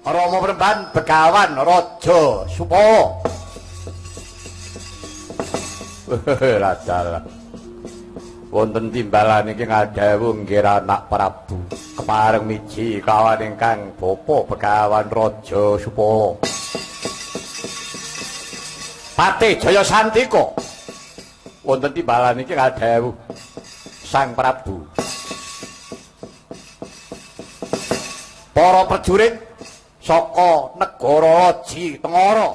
Rama Premban Begawan Raja Supala. Radalah. Wonten timbalan iki ngadhawuh nggih anak Prabu kepareng miji kawan ingkang bapa Begawan Raja Supala. Patih Jaya Santika. Wonten timbalan iki ngadhawuh Sang Prabu. Para prajurit saka negara Loji Tengara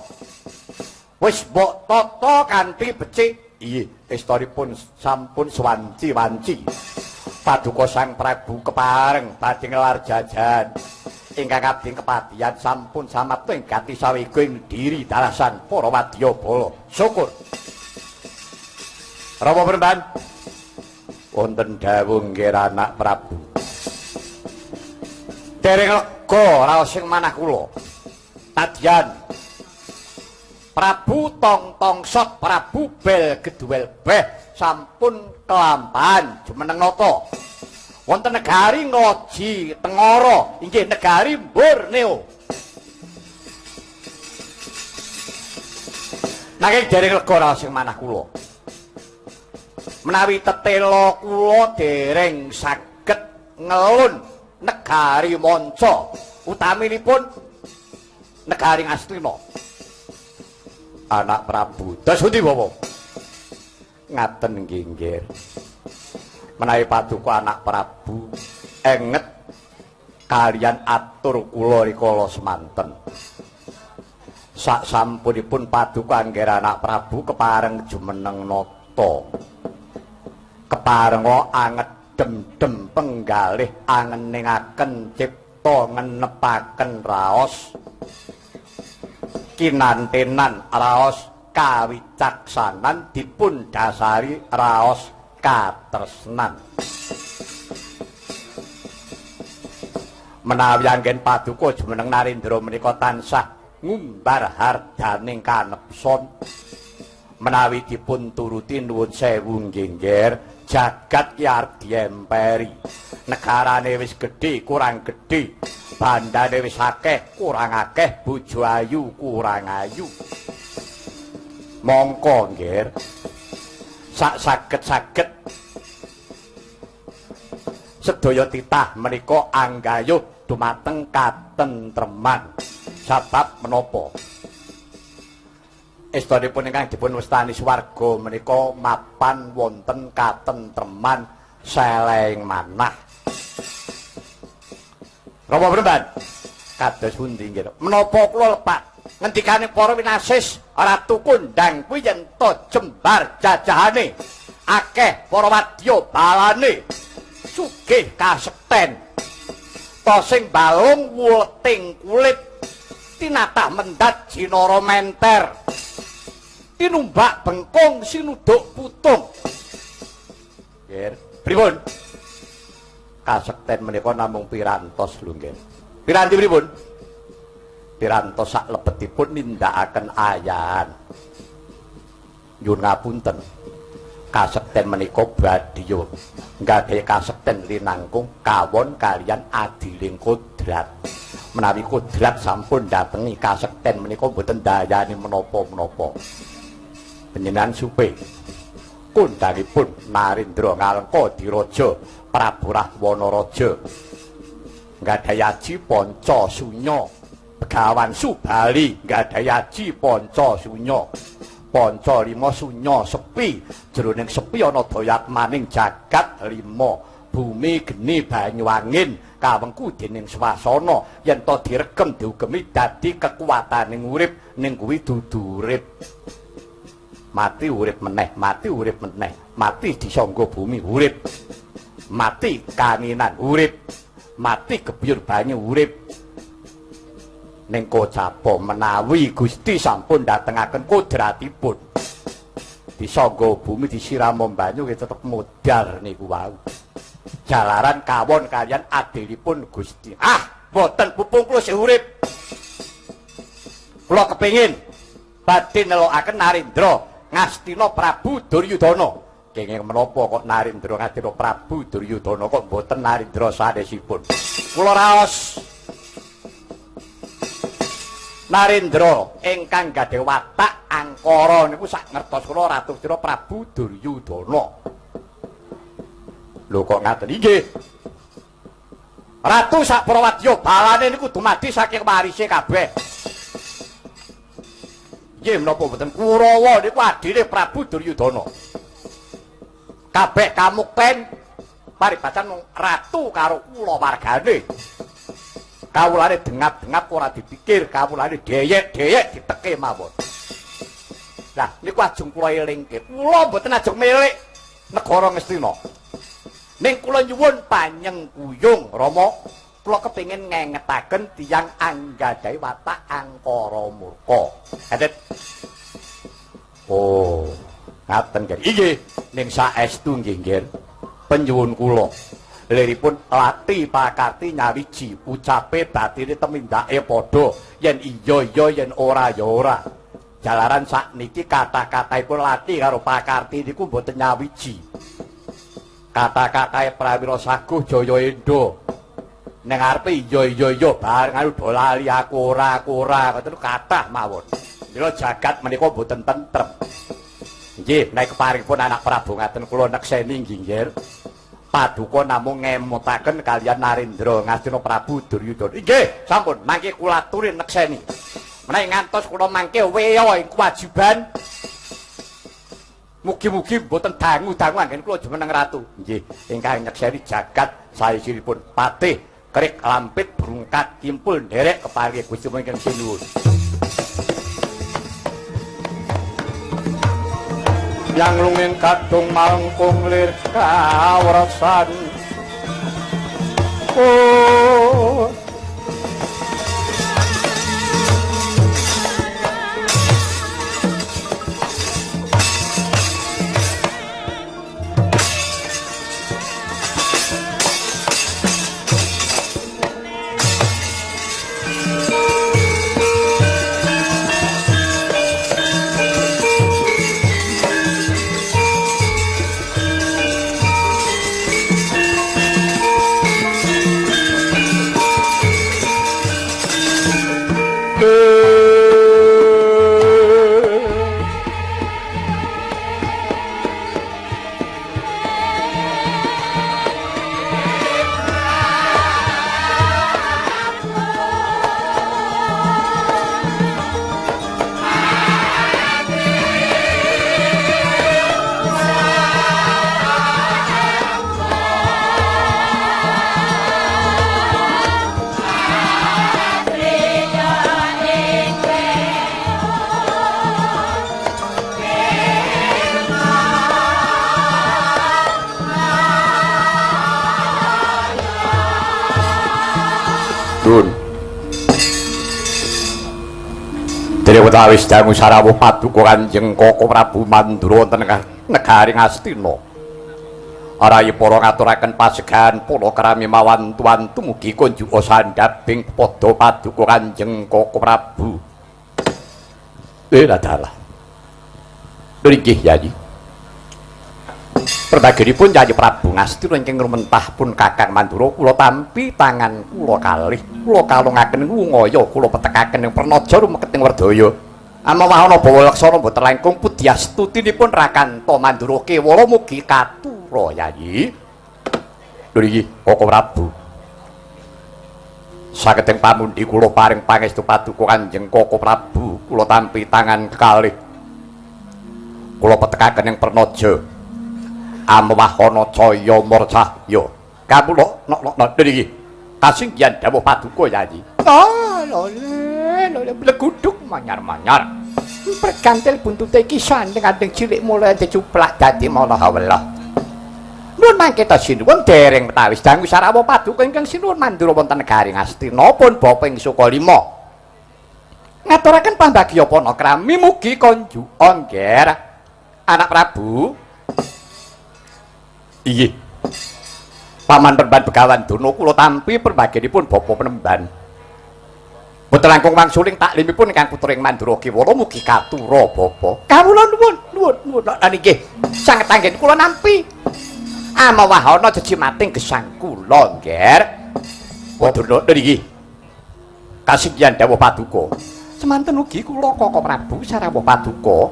wis mbok tata kanthi becik. Iya, estoripun sampun swanci-wanci. Paduka Sang Prabu kepareng badhe ngelar jajan ingkang abdi kepatihan sampun samapta ing gati sawega ing diri dalasan para wadyabala. Syukur. Rama Premban, wonten dawuh nggih anak Prabu. Dereng lega raos sing manah kula. Tadyan Prabu Tong Tong Sot Prabu Bel Geduwel Beh sampun kelampahan jumeneng nata. Wonten negari Ngoji Tengara, inggih negari Borneo. Nanging dereng lega raos sing manah kula. Menawi tetela kula dereng saged ngelun negari manca, utaminipun negari Ngastina. Anak Prabu, dos pundi bapak? Ngaten nggih nggih. Menawi paduka anak Prabu enget kalian atur kula rikala semanten. Sak sampunipun paduka nggih anak Prabu kepareng jumeneng nata. Keparenga anget dem-dem penggalih angeningaken cipta ngenepaken raos. Kinantenan raos kawicaksanan dipun dasari raos katresnan. Menawi anggen paduka jumeneng Narendra menika tansah ngumbar hardaning kanepson. Menawi dipun turuti nuwun sewu nggih, jagat ki arep diemperi. Negarane wis gedhe kurang gedhe, bandane wis akeh kurang akeh, bojo ayu kurang ayu. Mongko nggih, sak saged-saged sedaya titah menika anggayuh dumateng katentreman. Sabab menapa? Estonipun ingkang dipun wastani swarga menika mapan wonten katentreman selehing manah. Rama Premban, kados pundi nggih? Menapa kula lepak ngendikane para winasis Ratu Kondang kuwi yen to jembar jajahane, akeh para wadya balane, sugih kasekten, to sing balung wuleting kulit, tinatah mendat jinara menter, tinumbak bengkung sinuduk putung. Nggih, pripun? Kasekten menika namung pirantos lho nggih. Piranti pripun? Pirantos sak lebetipun nindakaken ayahan. Nyuwun ngapunten. Kasekten menika badya nggadahi kasekten linangkung kawon kalian adiling kodrat. Menawi kodrat sampun datengi kasekten menika mboten dayani menapa-menapa. Panjenengan supe kondangipun Narendra Ngalengka Diraja Prabu Rahwana Raja nggadahi aji panca sunya. Begawan Subali nggadahi aji panca sunya. Panca lima sunya sepi, jroning sepi ana dayatmaning jagat lima, bumi geni banyu angin kawengku dening swasana. Yen to diregem diugemi dadi kekuwataning urip, ning kuwi dudu urip. Mati urip meneh, mati urip meneh, mati disangga bumi urip, mati kanginan urip, mati gebyur banyu urip. Ning kocapa menawi Gusti sampun datengaken kodratipun, disangga bumi disiram banyu nggih tetep modar niku wau. Jalaran kawon kalian adilipun Gusti. Ah, boten pupung kula sih urip. Kula kepengin badhe nelokaken Narendra Ngastina Prabu Duryudana. Kenging menapa kok Narendra Ngastina Prabu Duryudana kok mboten Narendra sanesipun? Kula raos Narendra ingkang gadhah watak angkara niku sak ngertos kula Ratu Astina Prabu Duryudana. Lho kok ngaten? Inggih. Ratu sak para wadya balane niku dumadi saking warise kabeh. Nggih menapa mboten Kurawa niku adine Prabu Duryudana. Kabeh kamukten paribasan mung ratu karo kulawargane. Kawulane dengap-dengap ora dipikir, kawulane deyek-deyek diteke mawon. Lah niku ajeng kula elingke. Kula mboten ajeng milik negara Ngastina. Ning kula nyuwun panyengkuyung Rama, kula kepengin ngengetaken tiyang anggadhahi watak angkara murka. Edet. Oh, ngaten nggih. Inggih, ning saestu nggih nggih. Penyuwun kula. Liripun lati pakarti nyawiji ucape batine temindake padha, yen iya iya yen ora ya ora. Jalaran sakniki kata-kataipun lati karo pakarti niku mboten nyawiji. Kata-katae Prawira Saguh Jaya Endo ning ngarepe iya iya iya bareng anu do lali aku ora ngoten kathah mawon. Mila jagat menika mboten tentrem. Nggih, nek keparingipun anak Prabu ngaten kula nekseni nggih nggih. Paduka namung ngemutaken kaliyan Narendra Ngastina Prabu Duryudana. Inggih, sampun mangke kula aturi nekseni. Menawi ngantos kula mangke weya ing kewajiban mugi-mugi mboten dangu-dangu anggen kula jumeneng ratu. Nggih, ingkang nyekseni jagat saisiripun patih kerik lampit brungkat kimpul nderek keparingi Gusti ingkang sinuwun. Yang lunging kadung malengkung lir kawrasan. Oh. Wetawis dangu sarawuh paduka Kanjeng Koko Prabu Mandura wonten negari Ngastina. Arayi para ngaturaken pasegahan para krami mawantu-wantu mugi kunjuka sandhabing padha paduka Kanjeng Koko Prabu. Dalah. Inggih Yayi. Perbaginipun Yayi Prabu Ngastina ingkang rumentah pun Kakang Mandura kula tampi tangan kula kalih. Kula kalungaken wungaya kula petekaken ing pranaja rumeketing werdaya. Amawahana bawa laksana mboten langkung pudyastutinipun Rakanta Mandura kewala mugi katura Yayi. Lho iki Koko Prabu. Saged ing pamundi kula paring pangestu paduka Kanjeng Koko Prabu kula tampi tangan kalih. Kula petekaken ing pranaja. Amawahana caya murcahya. Kawula nok niki. Kasinggihan dawuh paduka Yayi. Ah, lho lho bleguduk manyar-manyar. Pergantil buntute iki sandeng-andeng cilik mulai dicuplak dadi malaha welah. Nuwun mangke ta sinuwun dereng metawis dangu sarawuh paduka ingkang sinuwun Mandura wonten negari Ngastina pun bapa ing Sukalima. Ngaturaken pambagya panakrami mugi konjuka ngger anak Prabu. Inggih. Paman Peremban Begawan Durna kula tampi perbaginipun bapa penemban. Mboten langkung wangsuling taklimipun ingkang putring Mandura Kewala mugi katura bapa. Kawula nuwun nuwun nuwun nggih. Sanget anggen kula nampi. Amawahana jejimating gesang kula, Ngger. Padha niki. Kasinggihan dawuh paduka. Semanten ugi kula Koko Prabu sarawuh paduka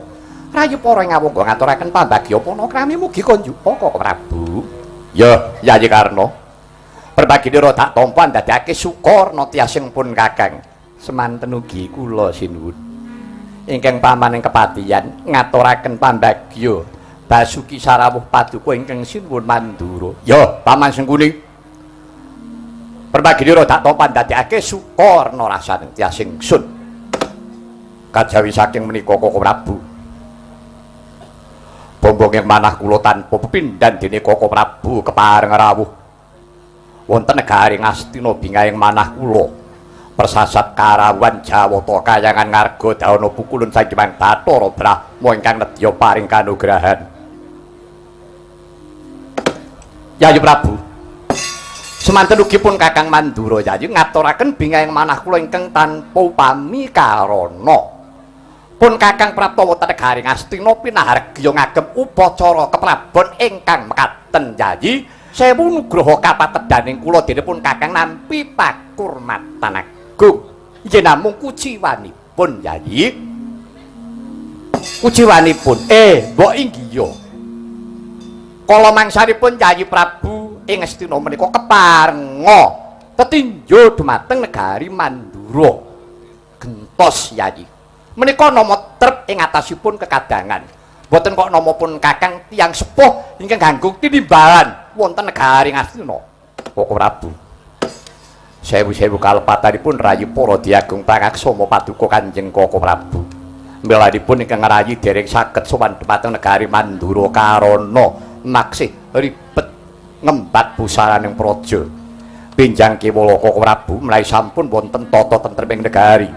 rayu para ngawangga ngaturaken pambagya panakrami mugi konjuka Koko Prabu. Ya, Yayi Karna. Perbaginira tak tampa ndadekake sukarna tiasing pun Kakang. Semanten ugi kula sinuwun. Ingkang pamaning kepatihan ngaturaken pambagya Basuki sarawuh paduka ingkang sinuwun Mandura. Ya, Paman Sengkuni. Perbaginira tak tampa ndadekake sukarna rasaning tiasing sun. Kajawi saking menika Koko Prabu. Bombong manah kula tanpa pepindhan dene Koko Prabu kepareng rawuh wonten negari Ngastina bingahing manah kula. Persasat karawuhan Jawata kayangan ngarga dawana pukulun saking Bathara Brahma ingkang nedya paring kanugrahan. Yayi Prabu. Semanten ugi pun Kakang Mandura Yayi ngaturaken bingahing manah kula ingkang tanpa upami karana. Pun Kakang prapta wonten negari Ngastina pinahargya ngagem upacara keprabon ingkang mekaten Yayi. Sewu nugraha kapatedhaning kula dene pun Kakang nampi pakurmatan agung. Inggih namung kuciwanipun Yayi. Kuciwanipun mbok inggih. Kala mangsanipun Yayi Prabu ing Ngastina menika keparenga tetinju dumateng negari Mandura. Gentos Yayi. Menika nama trep ing atasipun kekadangan. Mboten kok nama pun Kakang tiyang sepuh ingkang ganggung tinimbalan wonten negari Ngastina. Koko Prabu. Sewu-sewu kalepatanipun rayi para diagung pangaksama paduka Kanjeng Koko Prabu. Milanipun ingkang rayi dereng saged sowan dumateng negari Mandura karana maksih ribet ngembat busaraning praja. Pinjang kewala Koko Prabu menawi sampun wonten tata tentreming negari.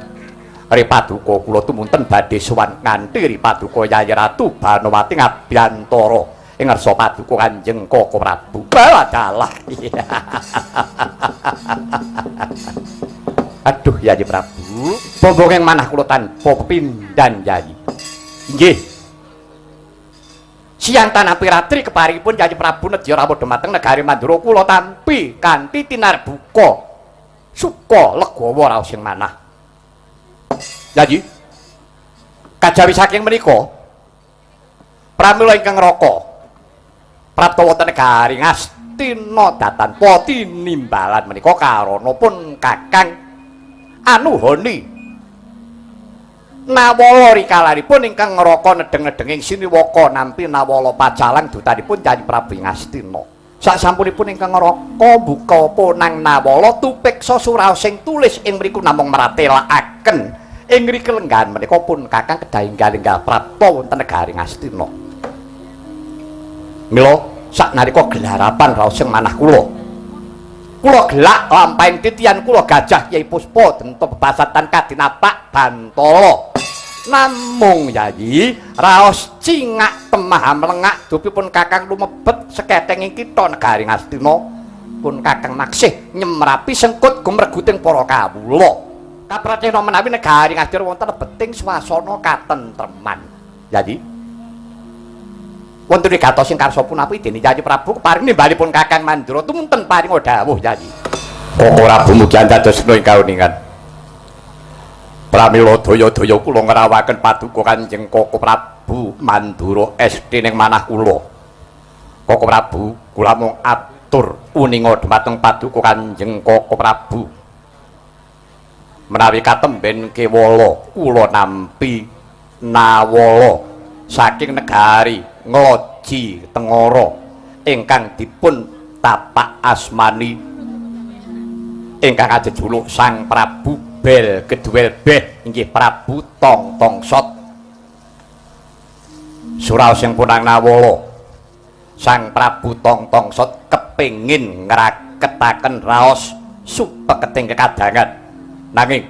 Ri paduka kula tumunten badhe sowan nganti ri paduka Yayi Ratu Banowati ngabyantara ing ngarsa paduka Kanjeng Koko Prabu. Wadalah. Aduh Yayi Prabu, bombong manah kula tanpa pepindhan Yayi. Inggih. Siang tanapi ratri keparingipun Yayi Prabu nedya rawuh dumateng negari Mandura kula tampi kanthi tinarbuka suka legawa raos ing manah. Yayi, kajawi saking menika pramila ingkang raka prapta wonten negari Ngastina datanpa tinimbalan menika karana pun Kakang anuhoni nawala rikalanipun ingkang ngraka nedheng-nedhenging siniwaka nampi nawala pacalang dutanipun Yayi Prabu Ngastina. Sasampunipun ingkang ngraka buka ponang nawala tupiksa suraos sing tulis ing mriku namung mratelakaken ing ngriki lenggahan menika pun Kakang kedah enggal-enggal prapta wonten negari Ngastina. Mila saknalika gelarapan raos ing manah kula, kula gelak lampahing titian kula gajah Kyai Puspa denta bebasatan kadinapak bantala. Namung Yayi raos cingak temah mlengak dupipun Kakang lumebet seketeng ing kitha negari Ngastina pun Kakang maksih nyemrapi sengkut gumreguting para kawula. Kapracena menawi negari Ngastina wonten lebeting swasana katentreman. Yayi, wonten wigatos ing karsa punapi dene Yayi Prabu keparing nimbalipun Kakang Mandura tumunten paringa dawuh Yayi. Koko Prabu mugi andadosna ing kauningan. Pramila daya-daya kula ngrawaken paduka Kanjeng Koko Prabu Mandura esti ning manah kula. Koko Prabu kula mung atur uninga dumateng paduka Kanjeng Koko Prabu. Menawi katemben kewala kula nampi nawala saking negari Ngloji Tengara ingkang dipun tapak asmani ingkang ajejuluk Sang Prabu Bel Geduel Beh inggih Prabu Tong Tongsot. Suraos sing punang nawala Sang Prabu Tong Tongsot kepengin ngraketaken raos supeketing kekadangan. Nanging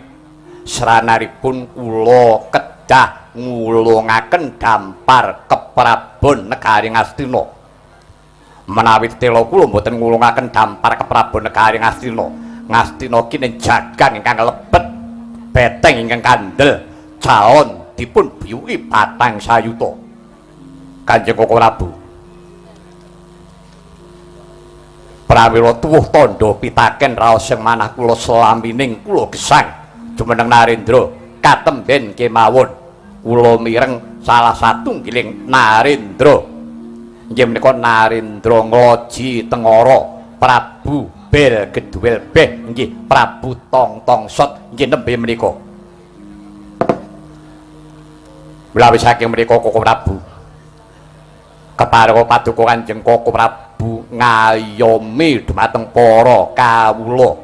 sranaripun kula kedah ngulungaken dampar keprabon negari Ngastina. Menawi tela kula mboten ngulungaken dampar keprabon negari Ngastina, Ngastina kinen jagang ingkang lebet beteng ingkang kandel calon dipun biyuki patang sayuta. Kanjeng Koko Prabu, pramila tuwuh tandha pitaken raos ing manah kula selamining kula gesang jumeneng Narendra Katemben kemawon kula mireng salah satunggiling narendra. Inggih menika Narendra Ngloji Tengara Prabu Bel Geduwel Beh inggih Prabu Tong Tong Sot inggih nembe menika. Mlawi saking menika Koko Prabu kepareng paduka Kanjeng Koko Prabu ngayomi dumateng para kawula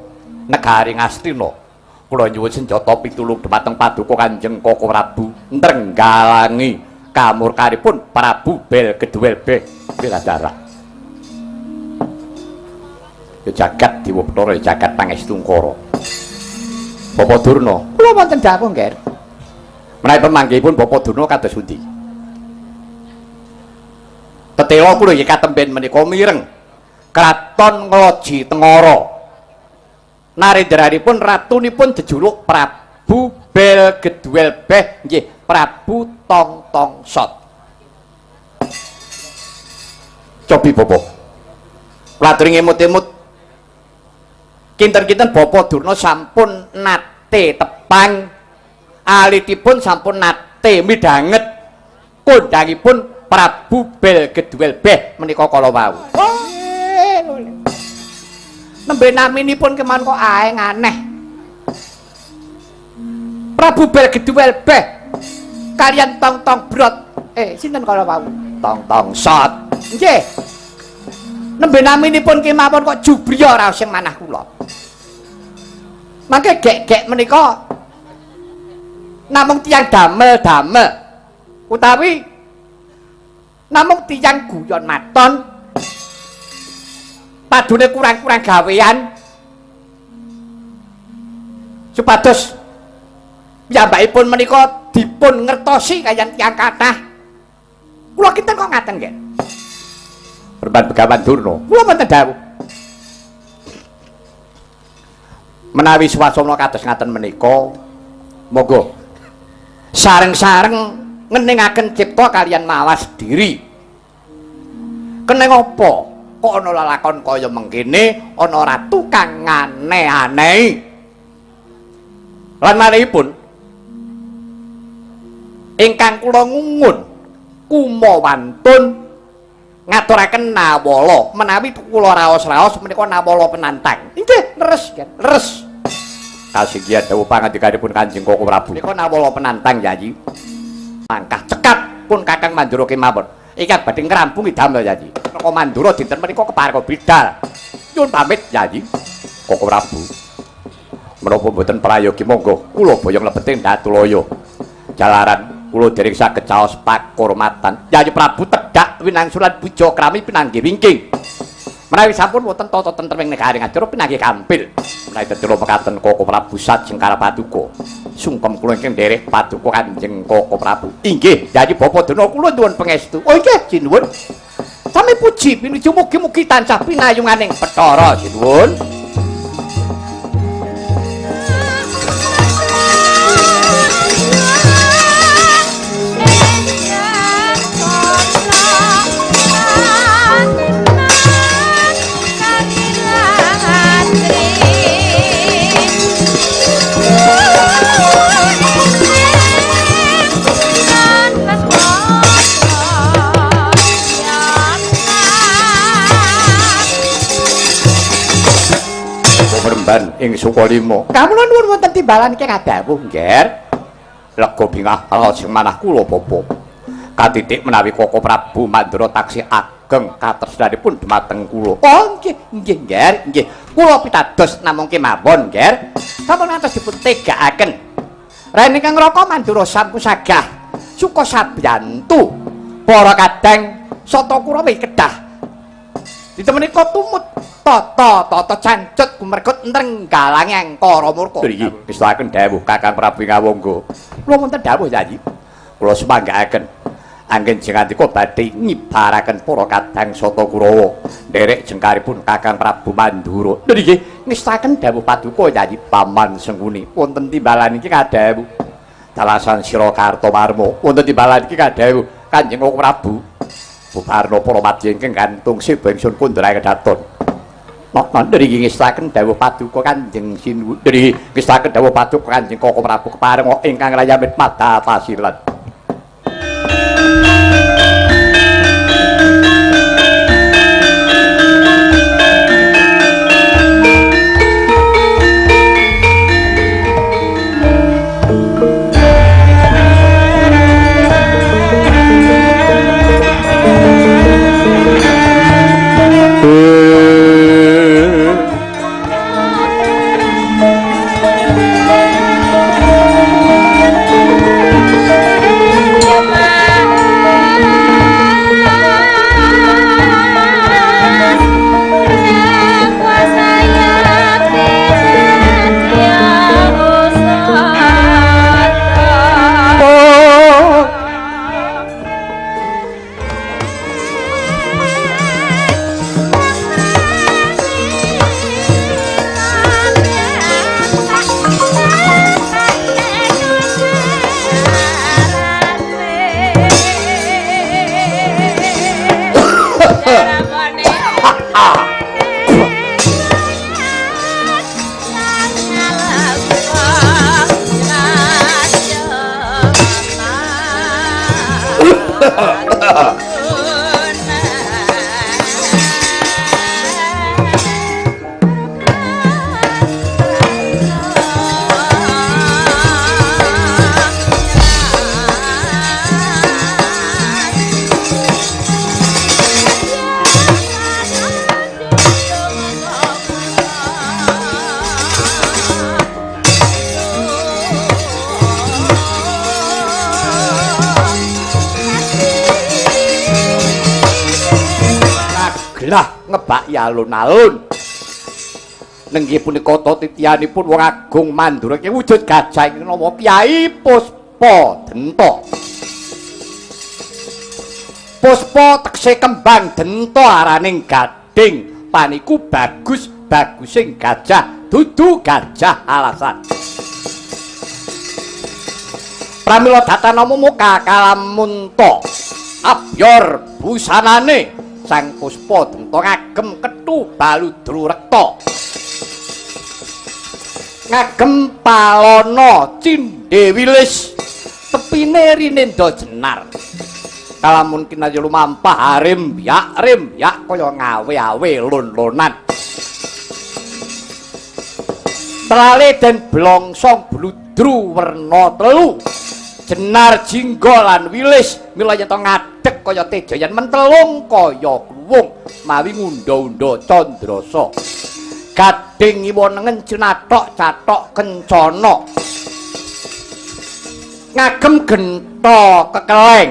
negari Ngastina. Kula nyuwun senjata pitulung dumateng paduka Kanjeng Koko Prabu nrenggalangi kamurkanipun Prabu Bel Geduwel Beh Wiladara. Ya jagat Dewa Bathara, ya jagat Pangestungkara. Bapak Durna, kula wonten dawuh, Ngger. Menawi pemanggihipun Bapak Durna kados pundi? Tetela kula nggih katemben menika mireng Kraton Ngloji Tengara. Narendranipun ratunipun jejuluk Prabu Bel Geduwel Beh nggih Prabu Tong Tong Sot. Cobi Bapak. Laturi ngemut-emut kinten-kinten Bapak Durna sampun nate tepang alitipun sampun nate midhanget kondhangipun Prabu Bel Geduwel Beh menika kala wau. Nembe naminipun kemawon kok aeng aneh. Prabu Bel Geduwel Beh kalian Tong Tong Brot. Sinten kala wau? Tong Tong Sot. Nggih. Nembe naminipun kemawon kok jubriya raos sing manah kula. Mangke gek-gek menika namung tiyang damel-damel utawi namung tiyang guyon maton padune kurang-kurang gawean supados piyambakipun menika dipun ngertosi kaliyan tiyang kathah. Kula kinten kok ngaten nggih. Perban Begawan Durna, kula wonten dawuh. Menawi swasana kados ngaten menika, monggo sareng-sareng ngeningaken cipta kaliyan mawas diri. Keneng apa kok ana lelakon kaya mengkene, ana ratu kang aneh-anehi. Lan malihipun ingkang kula ngungun kumawantun ngaturaken nawala menawi kula raos-raos menika nawala penantang. Inggih, leres, leres. Kasinggihan dawuh pangandikanipun Kanjeng Koko Prabu. Menika nawala penantang, Yayi. Mangkah cekap pun Kakang Mandura kemawon. Ingkang badhe ngrampungi damel, Yayi. Raka Mandura dinten menika kepareng bidal. Nyuwun pamit, Yayi. Koko Prabu. Menapa mboten prayogi monggo kula boyong lebeting Datulaya. Jalaran kula dereng saged caos pakurmatan. Yayi Prabu tedhak winangsulan puja krami pinanggih wingking. Menawi sampun wonten tata tentreming negari Ngadara pinanggih kampil. Menawi tetela mekaten Koko Prabu Sajengkara Paduka. Sungkem kula ingkang nderek Paduka Kanjeng Koko Prabu. Inggih, Yayi Bapak Durna kula nyuwun pangestu. Oh inggih, sinuwun. Sami puji pinuju mugi-mugi tansah pinayunganing Bathara, sinuwun. Ing Sukalima. Kawula nuwun wonten timbalan iki kadhawuh, Ngger. Lega bingah raos sing manah kula bapa. Katitik menawi Koko Prabu Mandura taksih ageng katresnanipun dumateng kula. Oh nggih, nggih, Ngger, nggih. Kula pitados namung kemawon, Ngger. Sampun ngantos dipun tegakaken. Rene ingkang Raka Mandura sampun sagah suka sabyantu para kadang Sata Kurawi kedah ditemenika tumut tata tata cancut gumergut nrenggalangi angkara murka. Nggih, ngestakaken dawuh Kakang Prabu Ngawangga. Kula wonten dawuh, Yayi. Kula sumanggaaken anggen jengandika badhe ngibaraken para kadang Sata Kurawa nderek jengkaripun Kakang Prabu Mandura. Lho nggih, ngestakaken dawuh paduka Yayi Paman Sengkuni. Wonten timbalan iki kadhawuh dalasan Sira Kartomarma. Wonten timbalan iki kadhawuh Kanjeng Prabu. Bubarna para madya ingkang gantung siba ingsun kundra kedaton. Niki ngestaken dawuh paduka Kanjeng Sinuwun. Niki ngestaken dawuh paduka Kanjeng Koko Prabu kepareng ingkang rayamit madhatasilan. Ngebaki alun-alun. Nenggih punika titianipun wong agung Mandura iki wujud gajah ing nama Kyai Puspa Denta. Puspa tekse kembang, denta araning gading. Paniku bagus bagusing gajah, dudu gajah alasan. Pramila datanama muka kalamunta abyor busanane Sang Puspa Denta ngagem kethu baludru rekta, ngagem palana cindhe wilis, tepine rinendha jenar. Kalamun kinarya lumampah remyak remyak kaya ngawe-awe lon-lonan. Trale den blongsong bludru werna telu, jenar jingga lan wilis, mila yen ngadeg kaya teja yen mentelung kaya kluwung mawi ngundha-undha candrasa. Gading ngiwa nengen cinathok cathok kencana, ngagem gentha kekeleng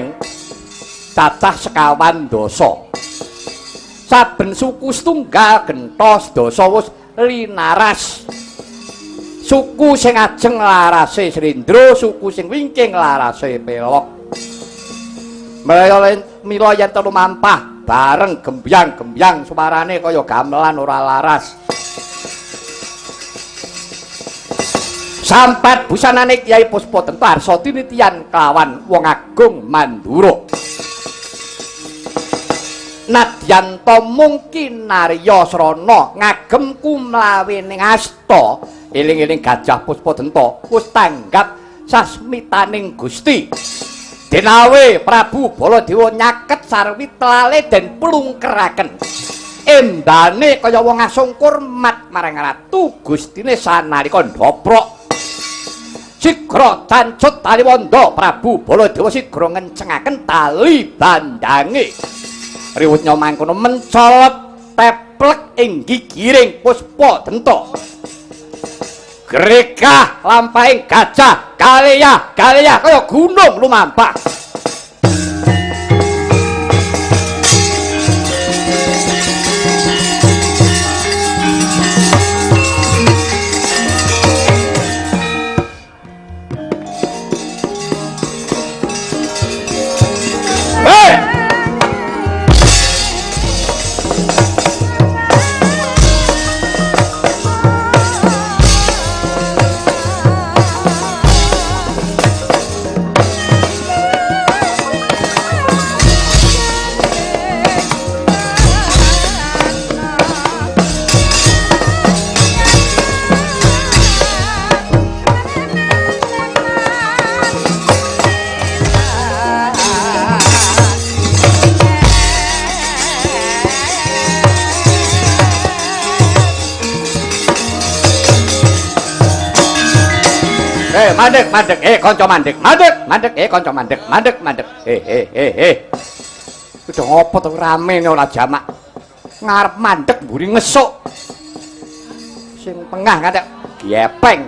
cacah sekawan dasa. Saben suku setunggal gentha sedasa wus linaras. Suku sing ajeng larase slendro, suku sing wingking larase pelok. Mila yen lumampah bareng gembyang-gembyang suarane kaya gamelan ora laras. Sampat busanane Kyai Puspa Denta arsa tinitian kelawan wong agung Mandura. Nadyan ta mungkin narya srana ngagem kumlawe ning asta, eling-eling gajah Puspa Denta wis tanggap sasmitaning Gusti. Denawe Prabu Baladewa nyaket sarwi telale den plungkeraken. Embane kaya wong asung kurmat marang ratu gustine sanalika ndoprok. Sigra cancut tali wanda Prabu Baladewa sigra ngencengaken tali bandange. Riwutnya mangkono mencolot teplek ing gigiring Puspa Denta. Gregah lampahing gajah kaleyah kaleyah kaya gunung lumampah. Hey! Mandek, mandek. Kanca mandek. Mandek, mandek. Kanca mandek. Mandek, mandek. Udah ngopo to rame ora jamak. Ngarep mandek mburi ngesuk. Sing tengah ngantek gepeng.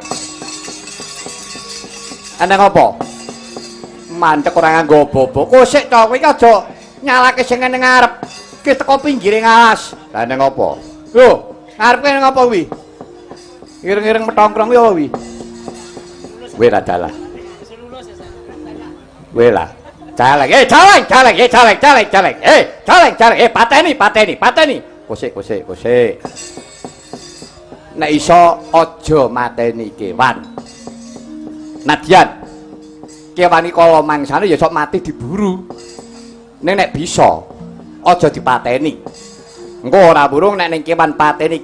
Ana ngopo? Mandek ora nganggo apa-apa. Kosik to kowe iki aja nyalake sing nang ngarep. Ki teko pinggire ngalas. Lah nang ngopo? Lho, ngarepe nang apa kuwi? Ireng-ireng metongkrong kuwi apa kuwi? Kowe ra dalah. Kowe lah. Celeng, celeng, celeng, celeng, celeng, celeng. Celeng, celeng, pateni, pateni, pateni. Kosik, kosik, kosik. Nek iso aja mateni kewan. Nadyan, kewan iki kala mangsane ya sok mati diburu. Ning nek bisa aja dipateni. Engko ora burung nek ning kewan pateni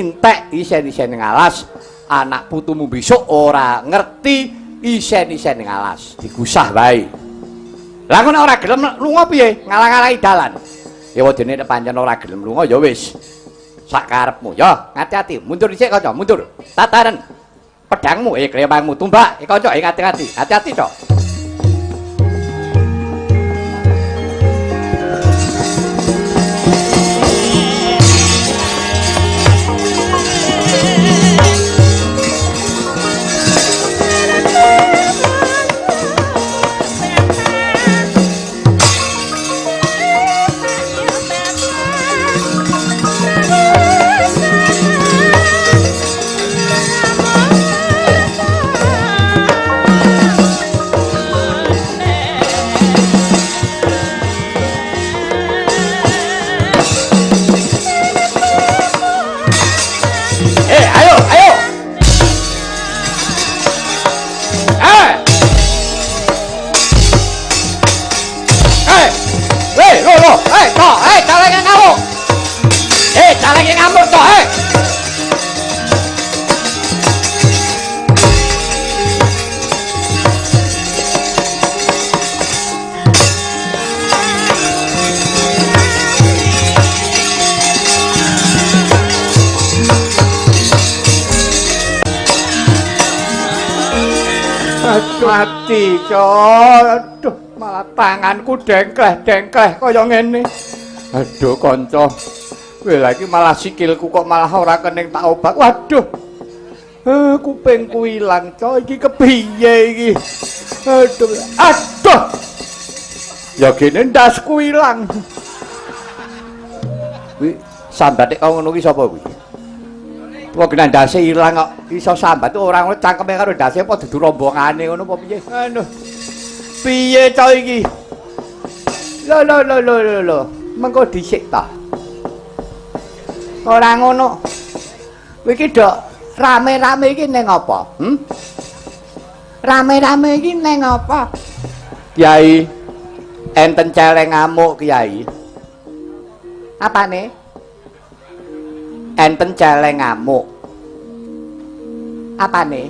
entek isen-isen ngalas, anak putumu besok ora ngerti isen-isen ngalas, digusah wae. Lah ngono ora gelem lunga piye? Ngalang-alangi dalan. Ya wedene nek pancen ora gelem lunga ya wis. Sak karepmu. Ya, hati-hati, mundur dhisik kanca, mundur. Tataran. Pedangmu, klewangmu tumbak, kanca, hati-hati. Hati-hati, Cok. Mati, Cok. Aduh, malah tanganku dengkleh-dengkleh kaya ngene. Aduh, kanca. Kowe lagi malah sikilku kok malah ora kening tak obak. Waduh. Kupingku ilang, Cok. Iki kepiye iki? Aduh. Aduh. Ya gene ndasku ilang. Kuwi sambate kok ngono ki sapa kuwi? Wong kena ndase ilang kok iso sambat ora ngono cangkeme karo ndase apa dudu rombongane ngono apa piye? Aduh. Piye to iki? Lho lho lho lho lho. Mengko dhisik ta. Ora ngono. Kowe iki dok rame-rame iki ning apa? Rame-rame iki ning apa? Kiai, enten celeng ngamuk, Kiai. Apane? Enten celeng ngamuk. Apane?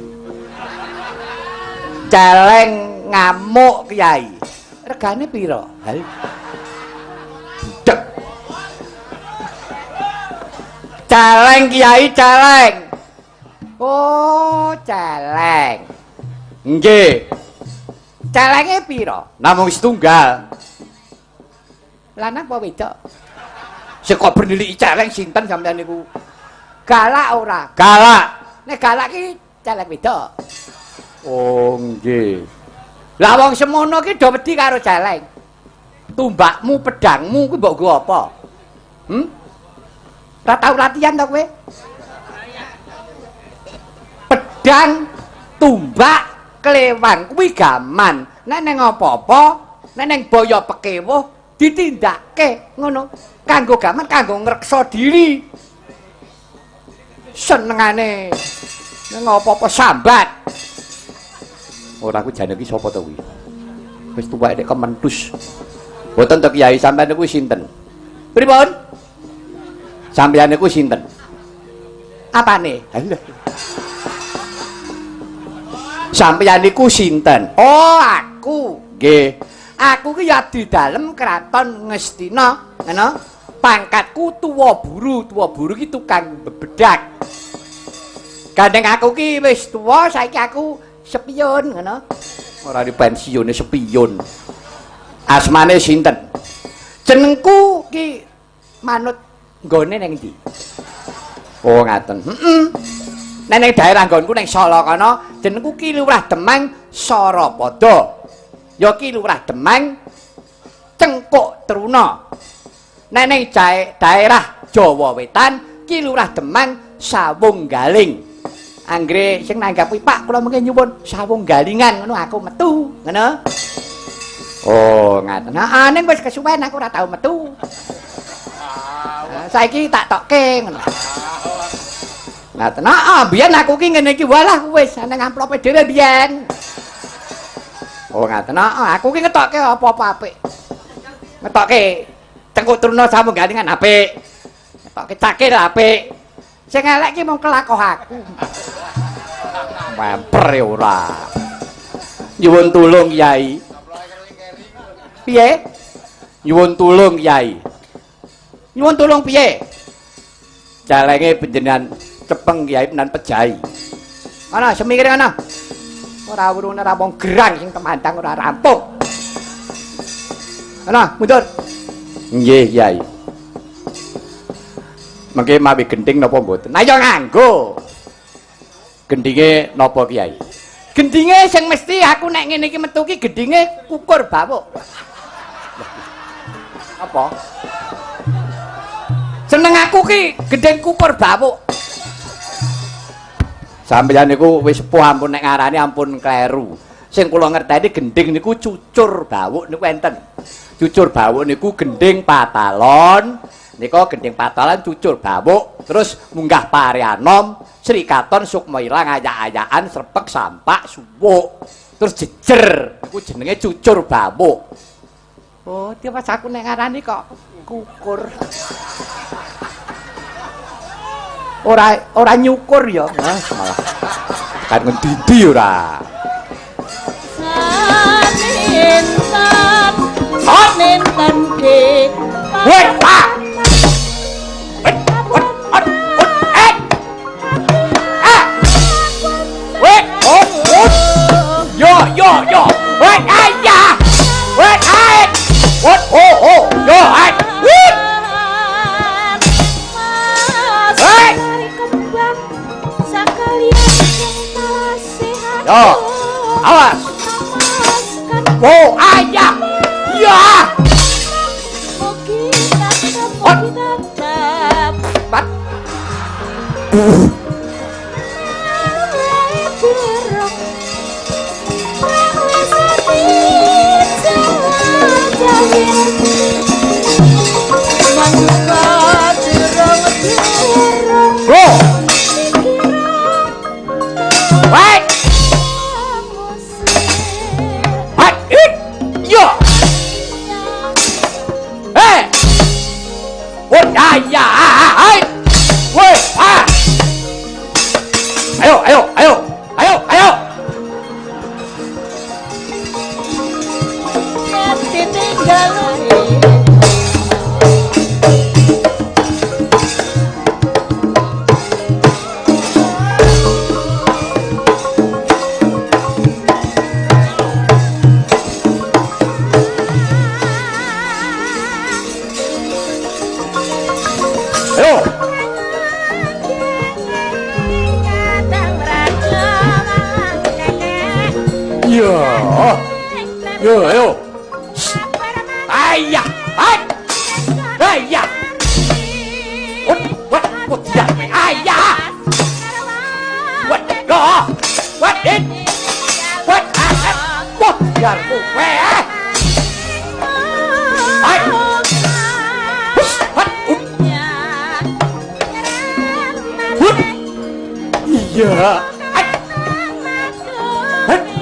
Celeng ngamuk, Kiai. Regane pira? Budek. Celeng, Kiai, celeng. Oh, celeng. Nggih. Celenge pira? Namung setunggal. Lanang apa wedok? Sing kok berniliki celeng sinten sampeyan niku? Galak ora? Galak. Nek galak ki celeng wedok. Oh, nggih. Lah wong semono ki do wedi karo celeng. Tumbakmu, pedangmu kuwi mbok nggo apa? Ora tau latihan to kowe? Pedang, tumbak, klewang kuwi gaman. Nek neng apa-apa, nek neng boyo pekewuh ditindakke ngono. Kanggo gaman, kanggo ngreksa diri. Senengane nang apa-apa sambat. Ora ku jane iki sapa to kuwi? Wis tuwek nek kementus. Mboten to Kiai, sampeyan niku sinten? Pripun? Sampeyan niku sinten? Apane? Sampeyan niku sinten? Oh, aku. Nggih. Aku ki ya di dalem kraton Ngastina, ngono. Pangkatku tuwa buru, tuwa buru ki tukang bebedak. Gandeng aku ki wis tuwa, saiki aku Sepion ngono. Ora di pensiune sepion. Asmane sinten? Jenengku ki manut nggone ning ndi? Oh ngaten. Heeh. Nek ning daerah nggonku ning Solo kono jenengku Ki Lurah Demang Sarapada. Ya Ki Lurah Demang Cengkuk Truna. Nek ning daerah Jawa Wetan Ki Lurah Demang Sawung Galing. Anggere sing nanggap kuwi Pak kula mengke nyuwun sawung galingan ngono aku metu ngono. Oh ngaten. Heeh ning wis kesuwen aku ora tau metu. Saiki tak tokke ngono. Ngaten. Heeh biyen aku ki ngene iki walah wis nang amplope dhewe biyen. Oh ngaten. Heeh aku ki ngetokke apa-apa apik. Ngetokke Cengkuk Truna Sawung Galingan apik. Ngetokke cakil apik. Sing elek ki mung kelakoh aku. Memper ya ora. Nyuwun tulung Kyai. Piye? Nyuwun tulung Kyai. Nyuwun tulung piye? Celenge panjenengan cepeng Kyai menan pejahi. Ana semikir ana. Ora wurune ora wong gerang sing temandang ora rampung. Ana mundur. Nggih Kyai. Mengke mawi gending napa mboten? Ayo nganggo. Gendinge napa Kyai? Gendinge sing mesti aku nek ngene iki metu ki gendinge kukur bawuk. Apa? Seneng aku ki gending kukur bawuk. Sampeyan niku wis sepuh ampun nek ngarani ampun kleru. Sing kula ngerteni gending niku cucur bawuk niku enten. Cucur bawuk niku gending patalon. Nika gending patalan cucur bawuk terus munggah Parianom Sri Katon Sukma ilang ayak-ayakan srepek sampak suwuk terus jejer niku jenenge cucur bawuk. Oh, tiap pas aku nek ngarani kok kukur. Ora ora nyukur ya. Mas malah kan ngendi ora. Sanintan sanintan ke. Weh, Pak. Yo yo yo. Weh ayah. Weh ai. Wot oh oh. Yo ai. Wih. Hei. Yo. Awas. Oh ayah. Ya. Ot. Pat. Go. Wait. Wait. Yo. Hey. Woi, ya, hai. Woi, ah. Ayo, ayo, ayo. Ayo, ayo. Yo, ayo. Ayah, ay. Ayah. Wat, wat, wat ya. Ayah. Wat, go. Wat it. Wat, wat ya, kowe. Ay. Wat. Hut. Iya. Hati.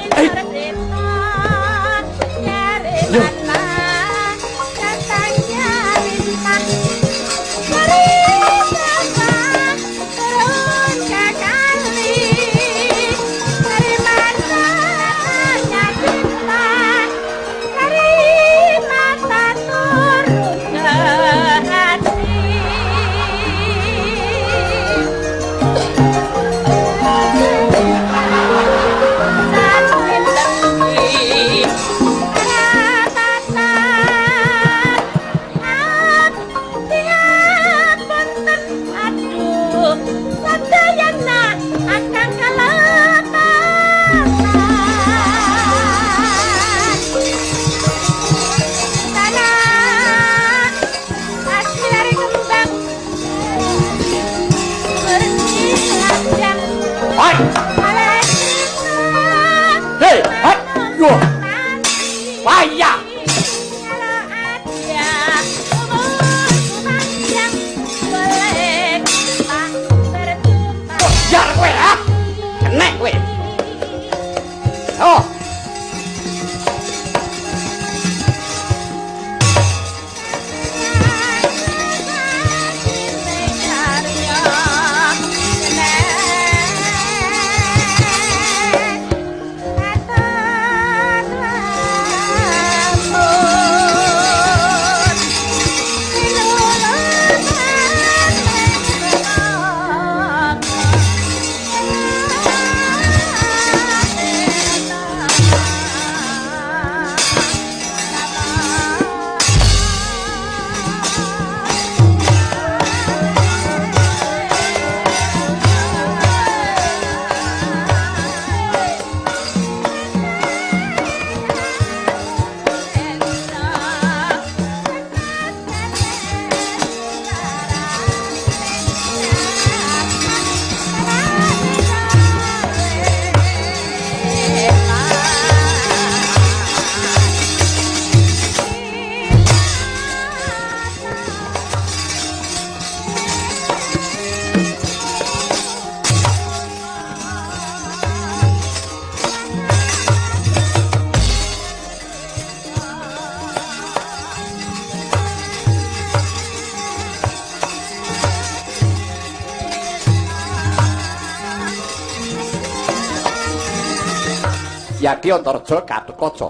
Setyaki Antareja Gatotkaca.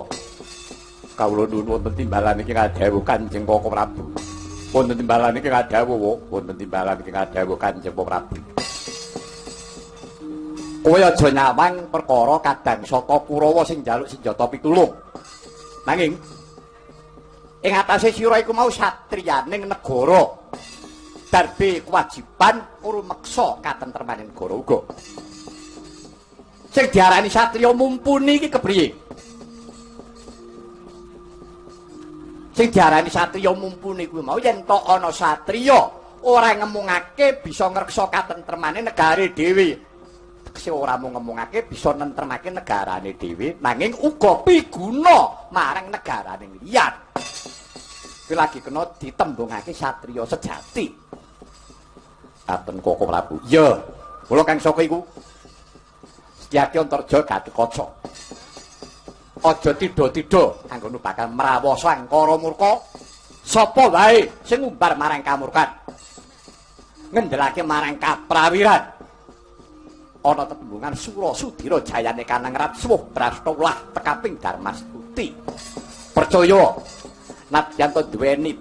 Kawula nuwun wonten timbalan iki ngadhawuh Kanjeng Koko Prabu. Wonten timbalan iki ngadhawuh, wonten timbalan iki ngadhawuh Kanjeng Prabu. Kowe aja nyawang perkara kadang saka Kurawa sing njaluk senjata pitulung. Nanging ing atase sira iku mau satriyaning negara. Darbe kewajiban rumeksa katentremaning negara uga. Sing diarani satriya mumpuni iki kepriye? Sing diarani satriya mumpuni kuwi mau yen tok ana satriya ora ngemungake bisa ngreksa katentremane negare dhewe. Tegese ora mung ngemungake bisa nentremake negarane dhewe, nanging uga piguna marang negarane liyan. Kuwi lagi kena ditembungake satriya sejati. Katen Koko Prabu. Iya, kula kang saka iku Setyaki Antareja Gatotkaca. Aja tidha-tidha anggonmu bakal mrawasa angkara murka. Sapa wae sing ngumbar marang kamurkan, ngendelake marang kaprawiran. Ana tetembungan Sura Sudira jayane kanang ratsuh brasta ulah tekaping Darmastuti. Percaya nadyan to duweni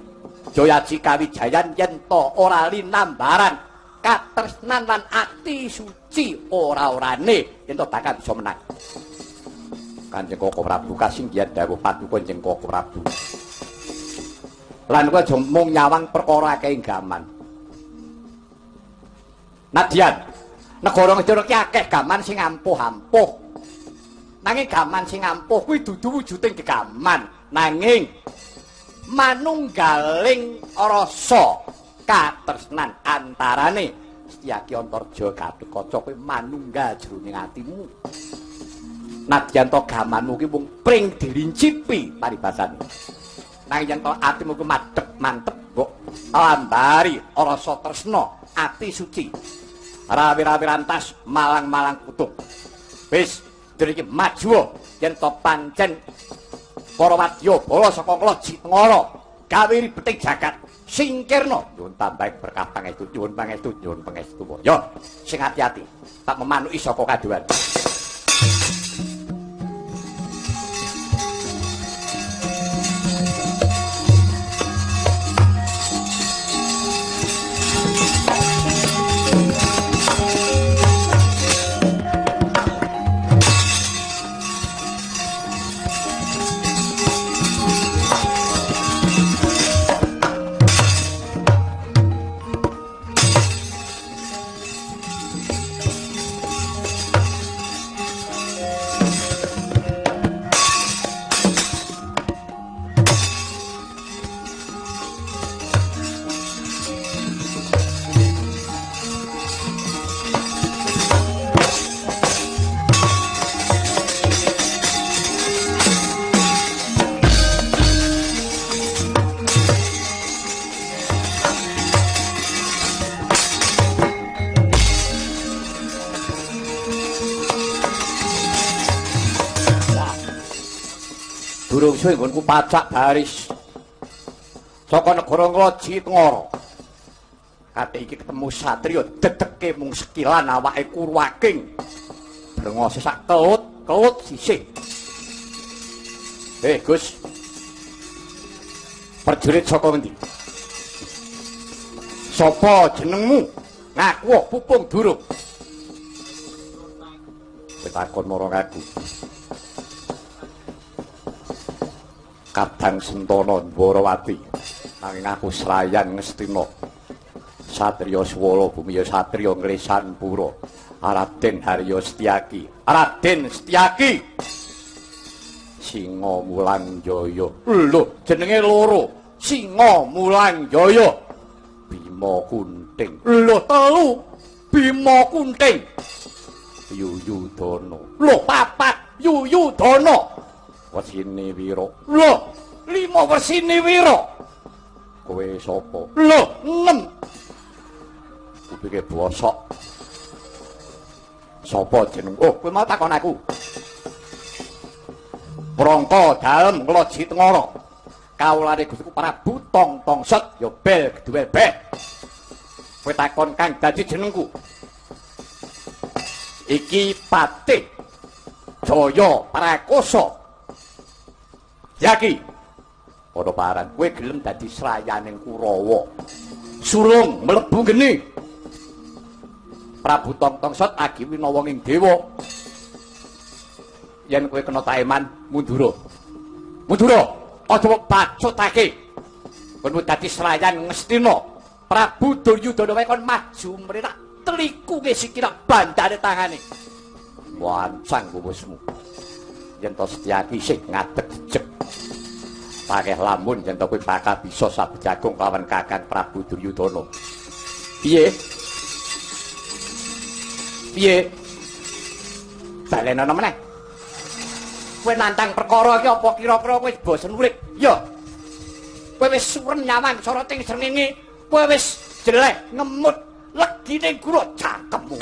Jayaji kawijayan yen to ora linambaran katresnan lan ati suci ora-orane yen to bakal bisa menang. Kanjeng Koko Prabu kasinggihan dawuh paduka Kanjeng Koko Prabu. Lan kowe aja mung nyawang perkara akeh gaman. Nadyan negara Ngastina ki akeh gaman sing ampuh-ampuh. Nanging gaman sing ampuh kuwi dudu wujuding gegaman, nanging manunggaling rasa katresnan antarane Setyaki Antareja Gatotkaca kuwi manunggal jroning atimu. Nadyan to gamanmu ki mung pring dirincipi paribasane. Nanging yen to atimu kuwi madhep mantep mbok lambari rasa tresna ati suci. Rawi-rawi rantas malang-malang kutub. Wis iki maju yen to pancen para wadya bala saka Kloji Tengara gawe ribeting jagat singkirna. Nyuwun tambah berkah pangestu, nyuwun pangestu, nyuwun pangestu. Yo sing ati-ati tak memanuki saka kaduhan. Durung suwe nggonku pacak baris saka negara Ngloji Tengara. Kate iki ketemu satriya dedeke mung sekilan awake kurwaking. Brengose sak kelut-kelut sisih. Gus. Prajurit saka ngendi? Sapa jenengmu? Ngaku pupung durung. Kowe takon marang aku. Kadang Sentana Ndwarawati, nanging aku srayan Ngastina. Satriya Swala Bumi ya satriya Nglesan Pura. Raden Harya Setyaki. Raden Setyaki. Singa Mulang Jaya. Lho, jenenge loro. Singa Mulang Jaya. Bima Kunting. Lho, telu. Bima Kunting. Yuyudana. Lho, papat. Yuyudana. Wesine Wira. Lho, 5 wesine Wira. Kowe sapa? Lho, 6. Kupike bosok. Sapa jeneng? Oh, kowe mau takon aku. Prangka dalem Ngloji Tengara. Kawulane Gustiku Prabu Tong Tong Set ya bel geduwe beh. Kowe takon kang dadi jenengku. Iki patih Jaya Prakosa. Yaki padha paran kowe gelem dadi srayaning Kurawa. Surung mlebu geni. Prabu Tong-tong Sot agi winawa ing dewa. Yen kowe kena taeman mundura. Mundura, aja bacutake. Kowe dadi srayan Ngastina. Prabu Duryudana wae kon maju mrene telikuke sikira bandane tangane. Wancang kuwismu. Yen to Setyaki isih ngadeg jejeg. Pakeh lamun yen to kowe bakal bisa sabejagung lawan Kakang Prabu Duryudana. Piye? Piye? Balenono meneh. Kowe nantang perkara iki apa kira-kira kowe bosen urip? Ya. Kowe wis suren nyawang soroting srengenge, kowe wis jeleh ngemut legine gura cangkemmu.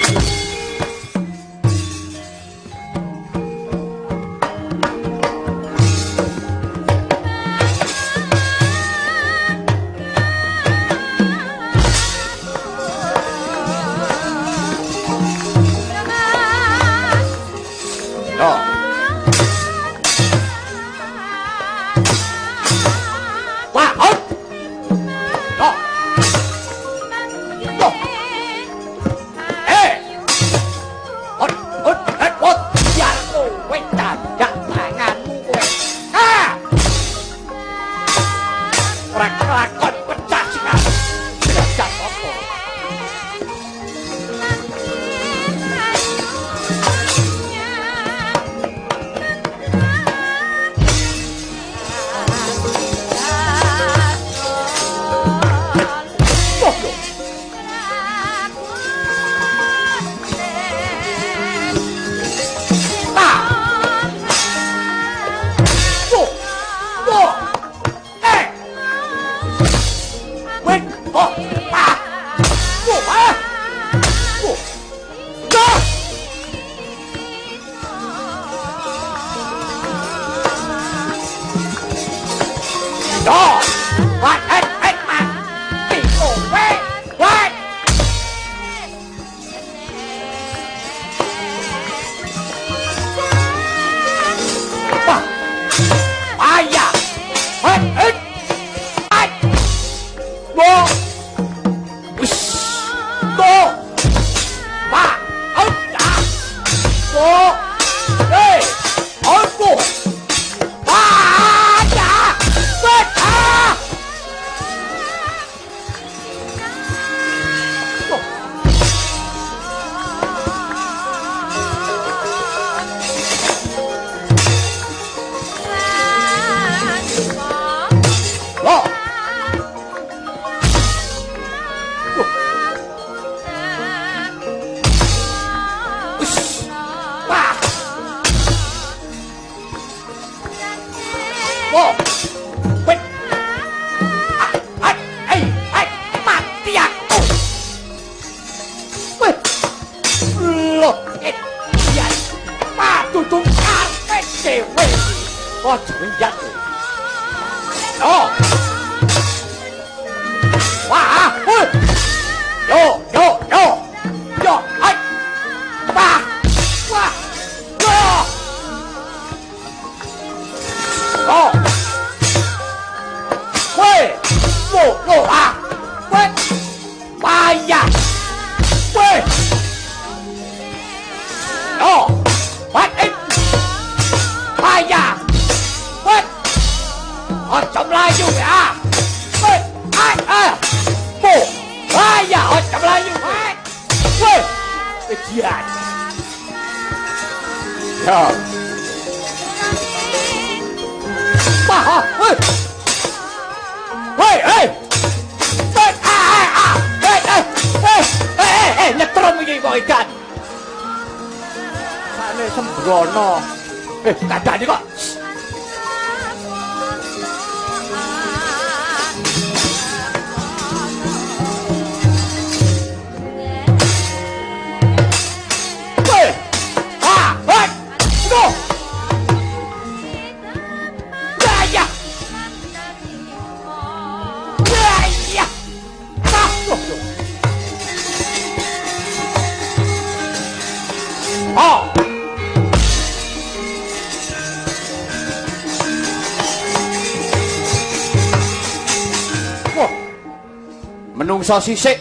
Rumangsa sisik.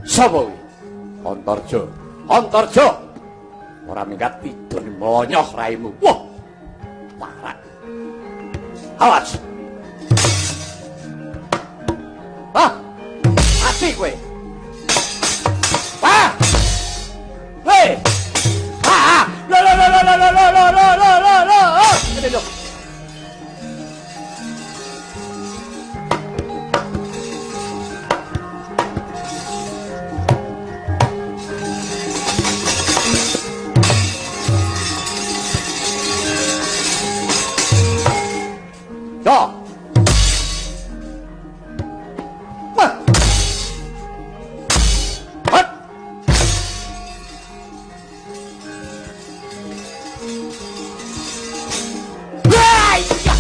Sapa kuwi? Antarja. Antarja. Ora minggat tidon mlonyoh raimu. Wah. Parak. Awas. Ah. Mati kowe. Wah. Weh. Ah. Lo lo lo lo lo lo lo lo lo lo lo. Ngene lho. Yo. Wah. Hot. Wah, iya.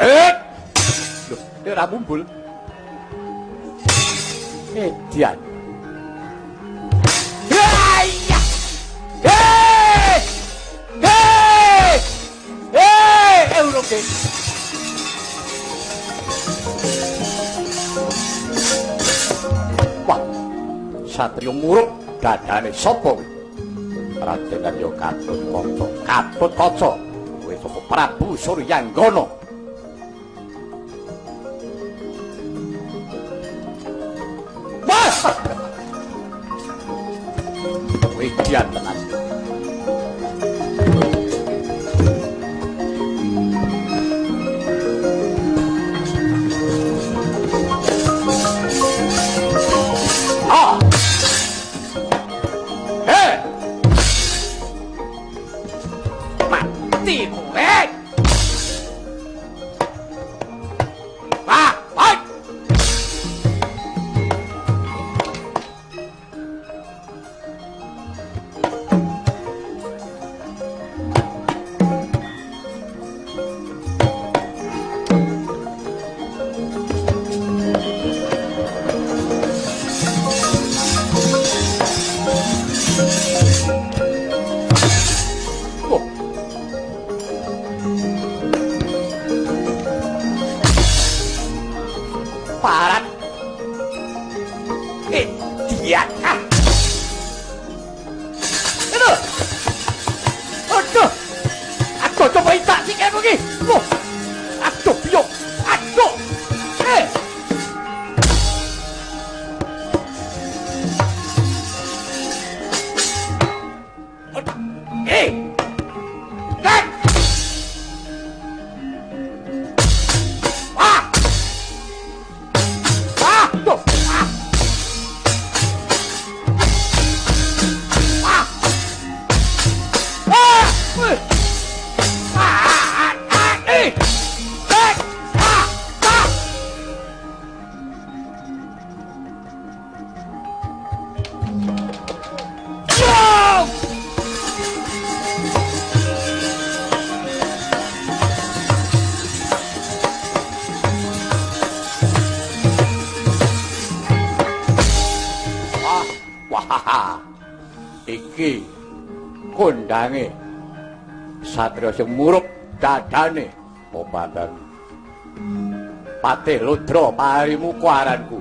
Eh. Loh, ini ora mumbul. Edian. Wah, iya. Oke. Wah, satriya murup dadane sapa kuwi? Raden Arya Gatotkaca. Gatotkaca kowe saka Prabu Suryanggana. Wah! Kowe dian tenan. Parat. Edian. Ah. Aduh. Aduh. Aduh, coba tak sikilmu iki. Loh. Aduh, biyok. Aduh. Eh. Eh. Nek. Ah. Ah, tuh. Ah. Ah. Ah. Ah, ah, eh. Eh. Ah. Ah. Yo! Wah, iki kondange satriya sing murup dadane popadan Patih Ludra parimuka aranku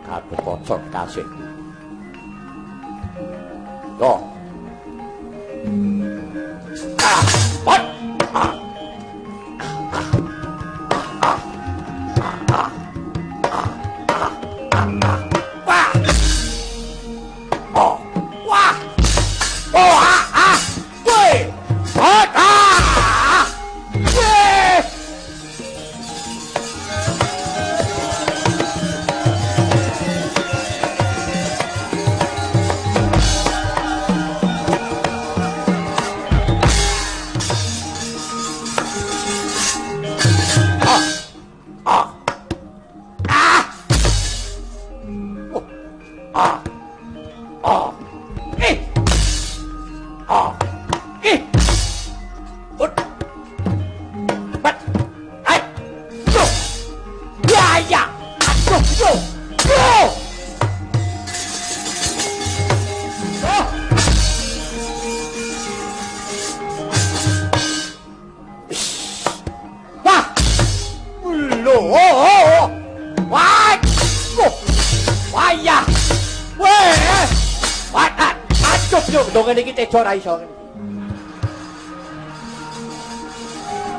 Gatotkaca kasihku. Yo. Ah, pot. Ah. Ah. Ah. Ah. Ah. Wah. Oh. Wah. Oh, ah, ah. Woi. Hot. Ah. Weh. Ah. Ah. Ah. Oh. Ah. Ah. Eh. Ah. Eh. Ut. Bat. Ai. Yo. Ya ya. Aduh, yo. Yo. Oh. Wah. ngene iki tejo ora iso ngene.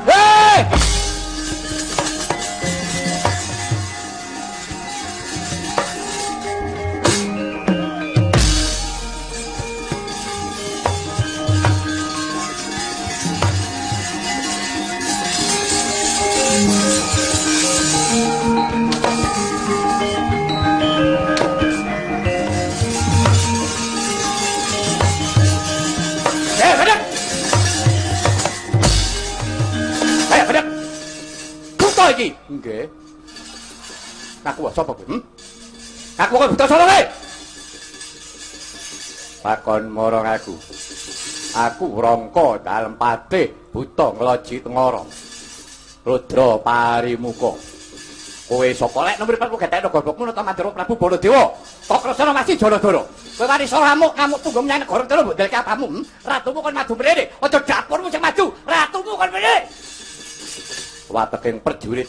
Hei! Iki. Nggih. Ngaku sapa kowe? Ngaku kowe buta sapa kowe? Pakon marang aku. Aku Rangka dalem patih buta ngloji tengara. Rudra parimuka. Kowe sapa lek nomor 4 getekno gobokmu nata Mandura Prabu Baladewa. Kokrasana masih Jaladara. Kowe wani iso ngamuk-ngamuk tunggu menyang negara Telu mbok delke apamu? Ratumu kon maju mrene. Aja dapurmu sing maju. Ratumu kon mrene. Wateking perjurit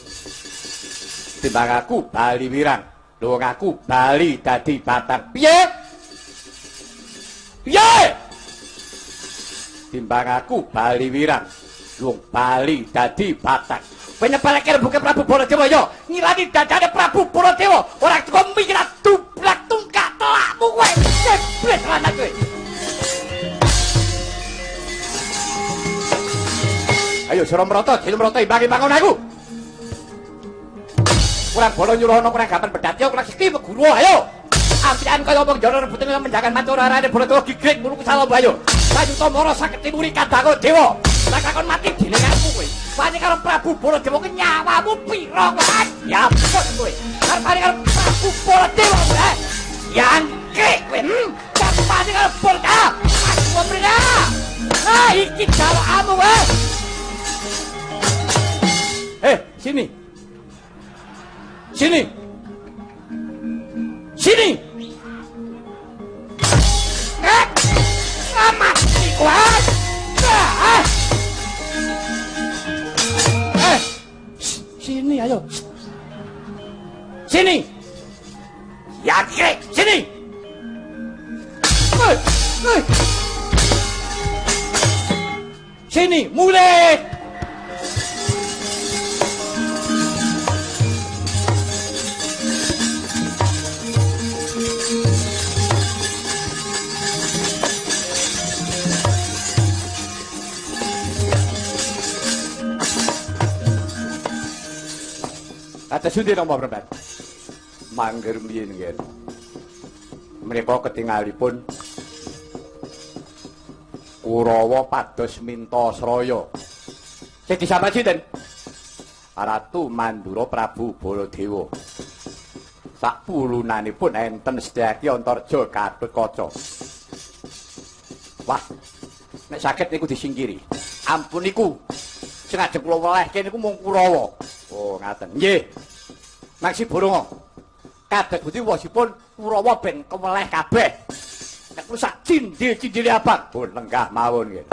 timbang aku bali wirang lho aku bali dadi batang piye piye timbang aku bali wirang lho bali dadi batang kowe nyepeleke rembuke Prabu Baladewa ya ngilani dadane Prabu Baladewa ora cukup mikir dublak tungkak telakmu kowe jebret lanang kowe. Ayo sira mrata, dene mrata imbang-imbangon aku. Kurang bala nyuruh ana kurang gapen bedhat ya kurang sekti guru ayo. Ampian kaya wong jara rebuten menjagan matur arane Baladewa gigrik mulu kusalamba ayo. Sayuta mara saketi muri kadang dewa. Lah kakon mati dening aku kowe. Wani karo Prabu Baladewa ki nyawamu pira kowe? Ya ampun kowe. Arep karo Prabu Baladewa kowe. Yangkrik kowe. Wani karo Baladewa. Aku mrene. Ah iki jalukmu kowe. Sini. Sini. Sini. Mati kowe. Sini ayo. Sini. Ya krek, sini. Sini, mulai. Atas sundi napa mrepet? Mangger mbiyen nggih. Menika ketingalipun Kurawa pados minta sraya. Sing disambat sinten? Ratu Mandura Prabu Baladewa. Sakpulunanipun enten Setyaki Antarja Gatotkaca. Wah, nek saged niku disingkiri. Ampun niku. Sing ajeng kula welehke niku mung Kurawa. Oh, ngaten. Nggih. Maksi Boronga. Kadeg pundi wosipun Kurawa ben keweleh kabeh. Nek rusak cindil-cindile abang, pun lenggah mawon nggih.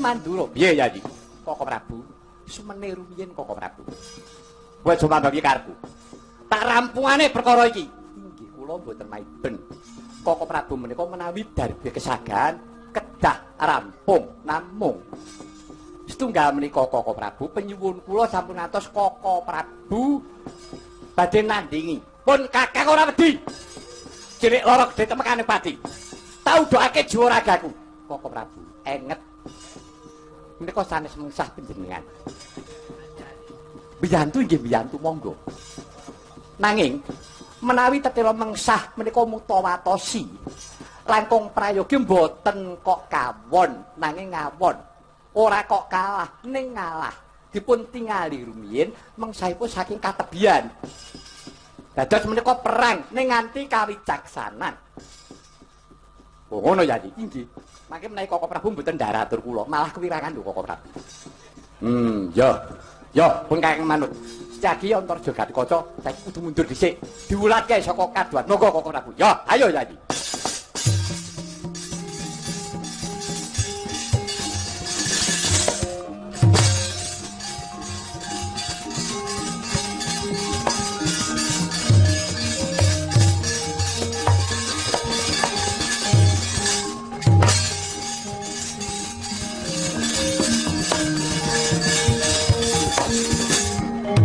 Mandura. Piye ya iki? Koko Prabu. Sumene rumiyin Koko Prabu. Kowe aja mambang iki karepku. Tak rampungane perkara iki. Inggih kula mboten maiben. Koko Prabu menika menawi darbe kesagahan kedah rampung namung setunggal menika Koko Prabu penyuwun kula sampun atos Koko Prabu badhe nandingi. Pun kakang ora wedi. Cilik lara gedhe temekane pati. Tau doake jiwa ragaku. Koko Prabu enget menika sanes mengsah panjenengan. Mbiyantu nggih mbiyantu monggo. Nanging menawi tetela mengsah menika mutawatosi langkung prayogi mboten kok kawon nanging ngawon. Ora kok kalah ning ngalah. Dipun tingali rumiyin mengsahipun saking katebian. Dados menika perang ning nganti kawicaksanan. Oh ngono ya iki. Nggih. Mangke menawi Koko Prabu mboten ndaratur kula, malah kewirangan lho Koko Prabu. Ya. Ya, pun kakang manut. Setyaki Antarja Gatotkaca saiki kudu mundur dhisik. Diulatke saka kaduan. Monggo Koko Prabu. Ya, ayo Yayi.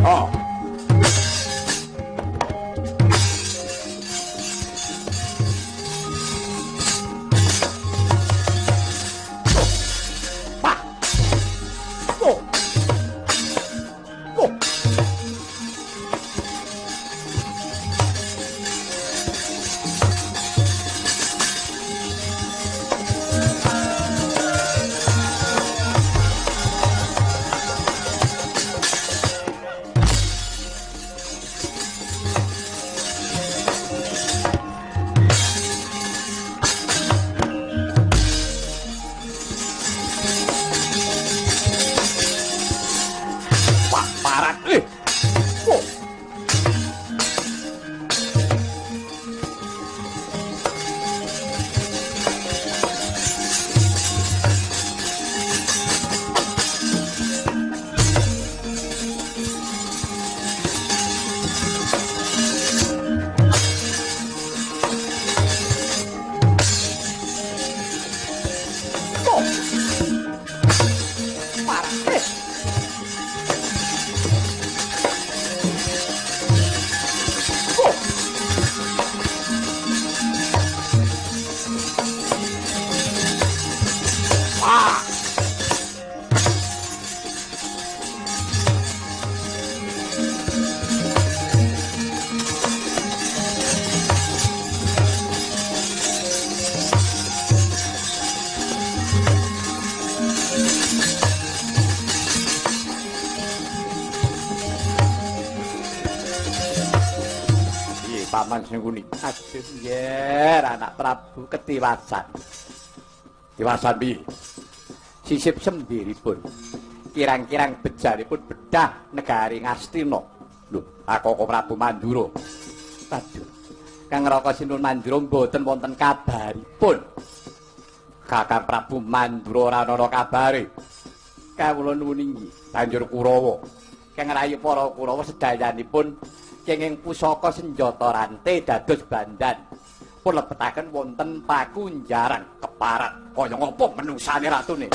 Oh. Pak. Oh. Oh. Paman Sengkuni. Aduh, yer anak Prabu ketiwasan. Tiwasan piye? Sisip sembiripun. Kirang-kirang bejanipun bedah negari Ngastina. Lho, Koko Prabu Mandura. Aduh. Kang Raka Sinun Mandura mboten wonten kabaripun. Kakang Prabu Mandura ora ana kabare. Kawula nuwun inggih, banjur Kurawa. Kang rayi para Kurawa sedayanipun kenging pusaka senjata rante dados bandan pun lebetaken wonten pakunjaran keparat kaya ngapa menungsane ratune.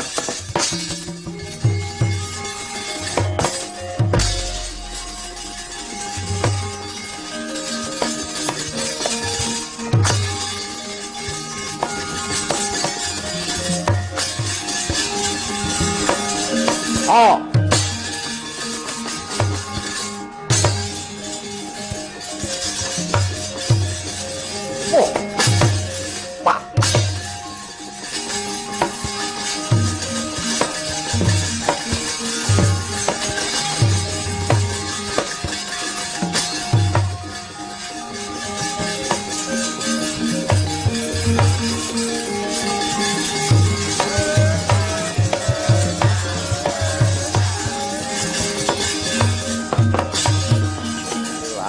Oh. Oh. Pak.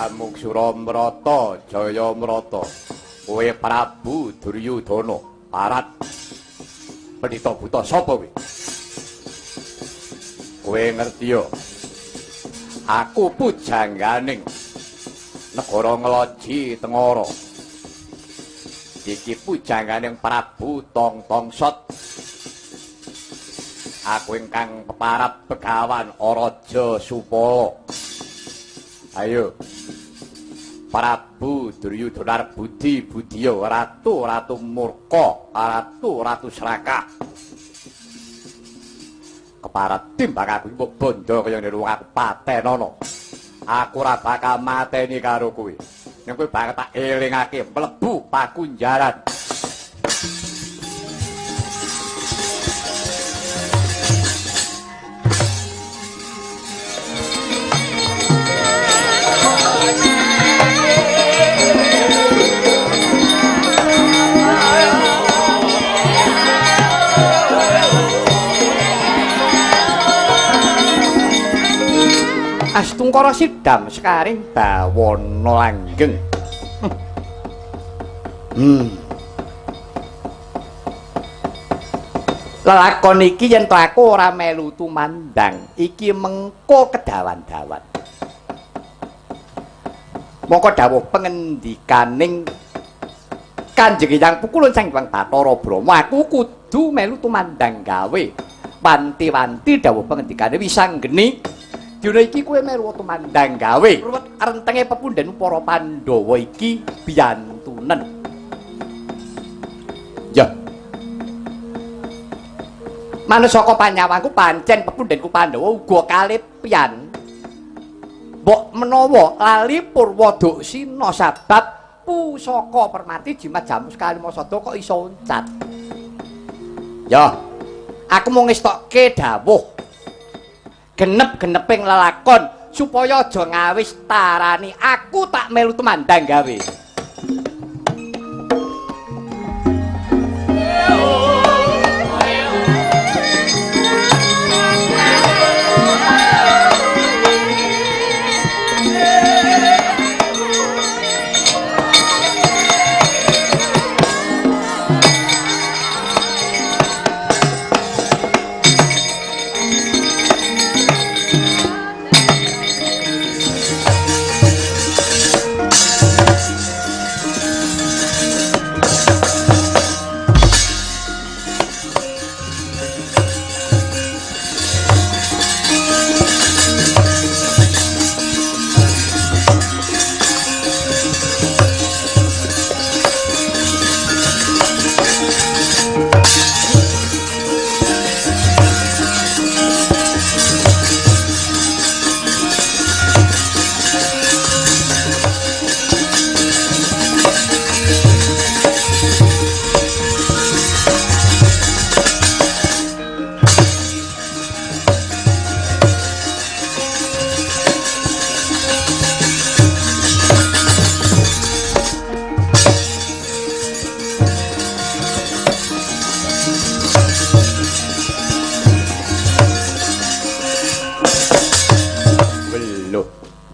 Amuk Suramrata Jayamrata. Kowe Prabu Duryudana, parat. Pendhita buta sapa kowe? Kowe ngerti ya? Aku pujangganing negara Ngloji Tengara. Iki pujangganing Prabu Tong-Tongsot. Aku ingkang peparap Begawan Araja Supala. Ayo. Prabu Duryudana Budi Budiya Ratu Ratu Murka Ratu Ratu Sraka. Keparat timbang aku mbok bondo kaya ngene wong aku patenono. Aku ora bakal mateni karo kowe. Nek kowe bakal tak elingake mlebu pakunjaran. Astungkara sidam sekaring bawana langgeng. Lelakon iki yen to aku ora melu tumandang, iki mengko kedawan-dawan. Mongko dawuh pengendikaning Kanjeng Hyang Pukulun Sang Hyang Bathara Brahma, aku kudu melu tumandang gawe. Wanti-wanti dawuh pengendikane Wisanggeni. Dina iki kowe melu tumandang gawe. Ruwet rentenge pepundhen para Pandhawa iki biyantunen. Ya. Manut saka panyawangku pancen pepundhenku Pandhawa uga kalepian. Mbok menawa lali Purwaduksina sabab pusaka permati jimat jamus kalimasada kok iso uncat. Ya. Aku mung ngestokke dawuh genep-geneping lelakon supaya aja ngawis tarani aku tak melu tumandang gawe.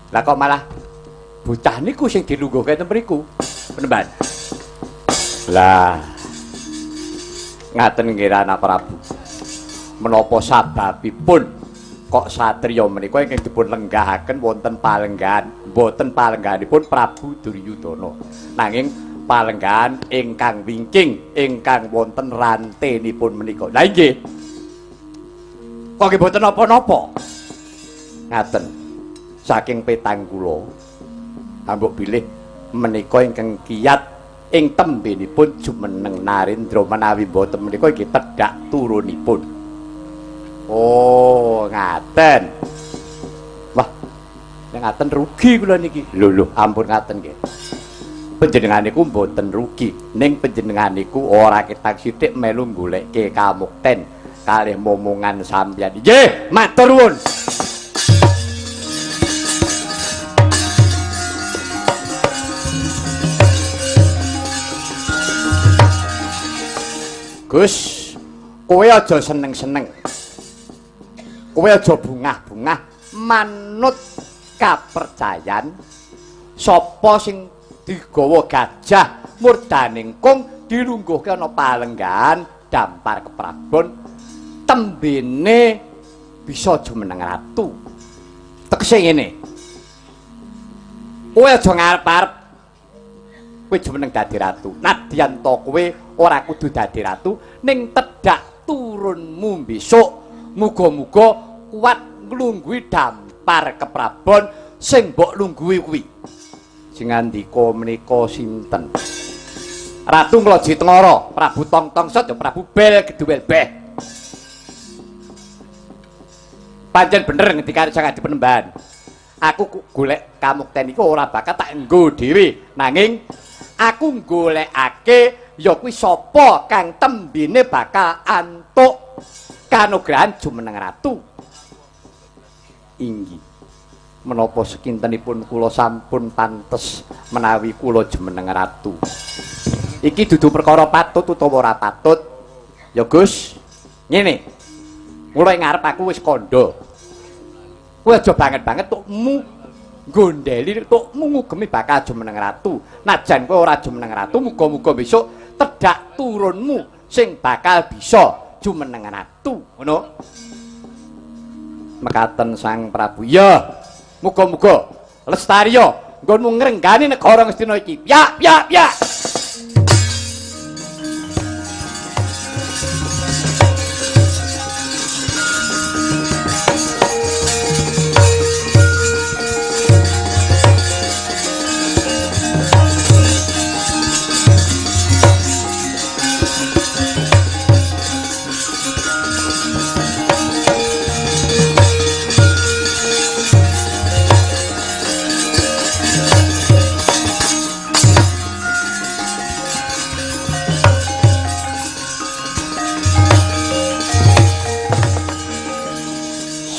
Lah kok malah bocah niku sing dilungguhke ten mriku, penemban. Lah ngaten nggih Rana Prabu. Menapa sababipun kok satriya menika ingkang dipun lenggahaken wonten palenggahan, mboten palenggahanipun Prabu Duryudana. Nanging palenggahan ingkang wingking ingkang wonten rantenipun menika. Lah nggih. Kok nggih mboten napa-napa. Ngaten. Saking petang kula ambok bilih menika ingkang kiyat ing tembenipun jumeneng Narendra menawi mboten menika inggih tedhak turunipun. Oh, ngaten. Wah, nek ngaten rugi kula niki. Lho lho, ampun ngaten nggih. Panjenengan niku mboten rugi, ning panjenengan niku ora ketang sithik melu goleke kamukten kalih momongan sampeyan. Nggih, matur nuwun. Gus, kowe aja seneng-seneng. Kowe aja bungah-bungah manut kapercayan sapa sing digawa gajah murdaning kung dilungguhke ana palenggahan dampar keprabon tembene bisa jumeneng ratu. Tegese ngene. Kowe aja ngarep-arep kowe jumeneng dadi ratu. Nadyan to kowe ora kudu dadi ratu, ning tedhak turunmu besok muga-muga kuat nglungguhi dampar keprabon sing mbok lungguhi kuwi. Sing ngandika menika sinten? Ratu Ngloji Tengara, Prabu Tong Tong Sot, ya Prabu Bel Keduwel Beh. Pancen bener ngendikane Sang Adi Penemban. Aku golek kamukten iku ora bakal tak nggo dhewe, nanging aku golekake ya kuwi sapa kang tembene bakal antuk kanugrahan jumeneng ratu. Inggih. Menapa sekintenipun kula sampun pantes menawi kula jumeneng ratu. Iki dudu perkara patut utawa ora patut. Ya Gus, ngene. Mula ing ngarep aku wis kandha. Kowe aja banget-banget tukmu nggondheli, tukmu ngugemi bakal jumeneng ratu. Najan kowe ora jumeneng ratu, muga-muga besok tedhak turunmu sing bakal bisa jumeneng ratu. Ngono. Mekaten Sang Prabu. Ya, muga-muga lestariya nggonmu ngrenggani negara Ngastina iki. Ya, ya, ya.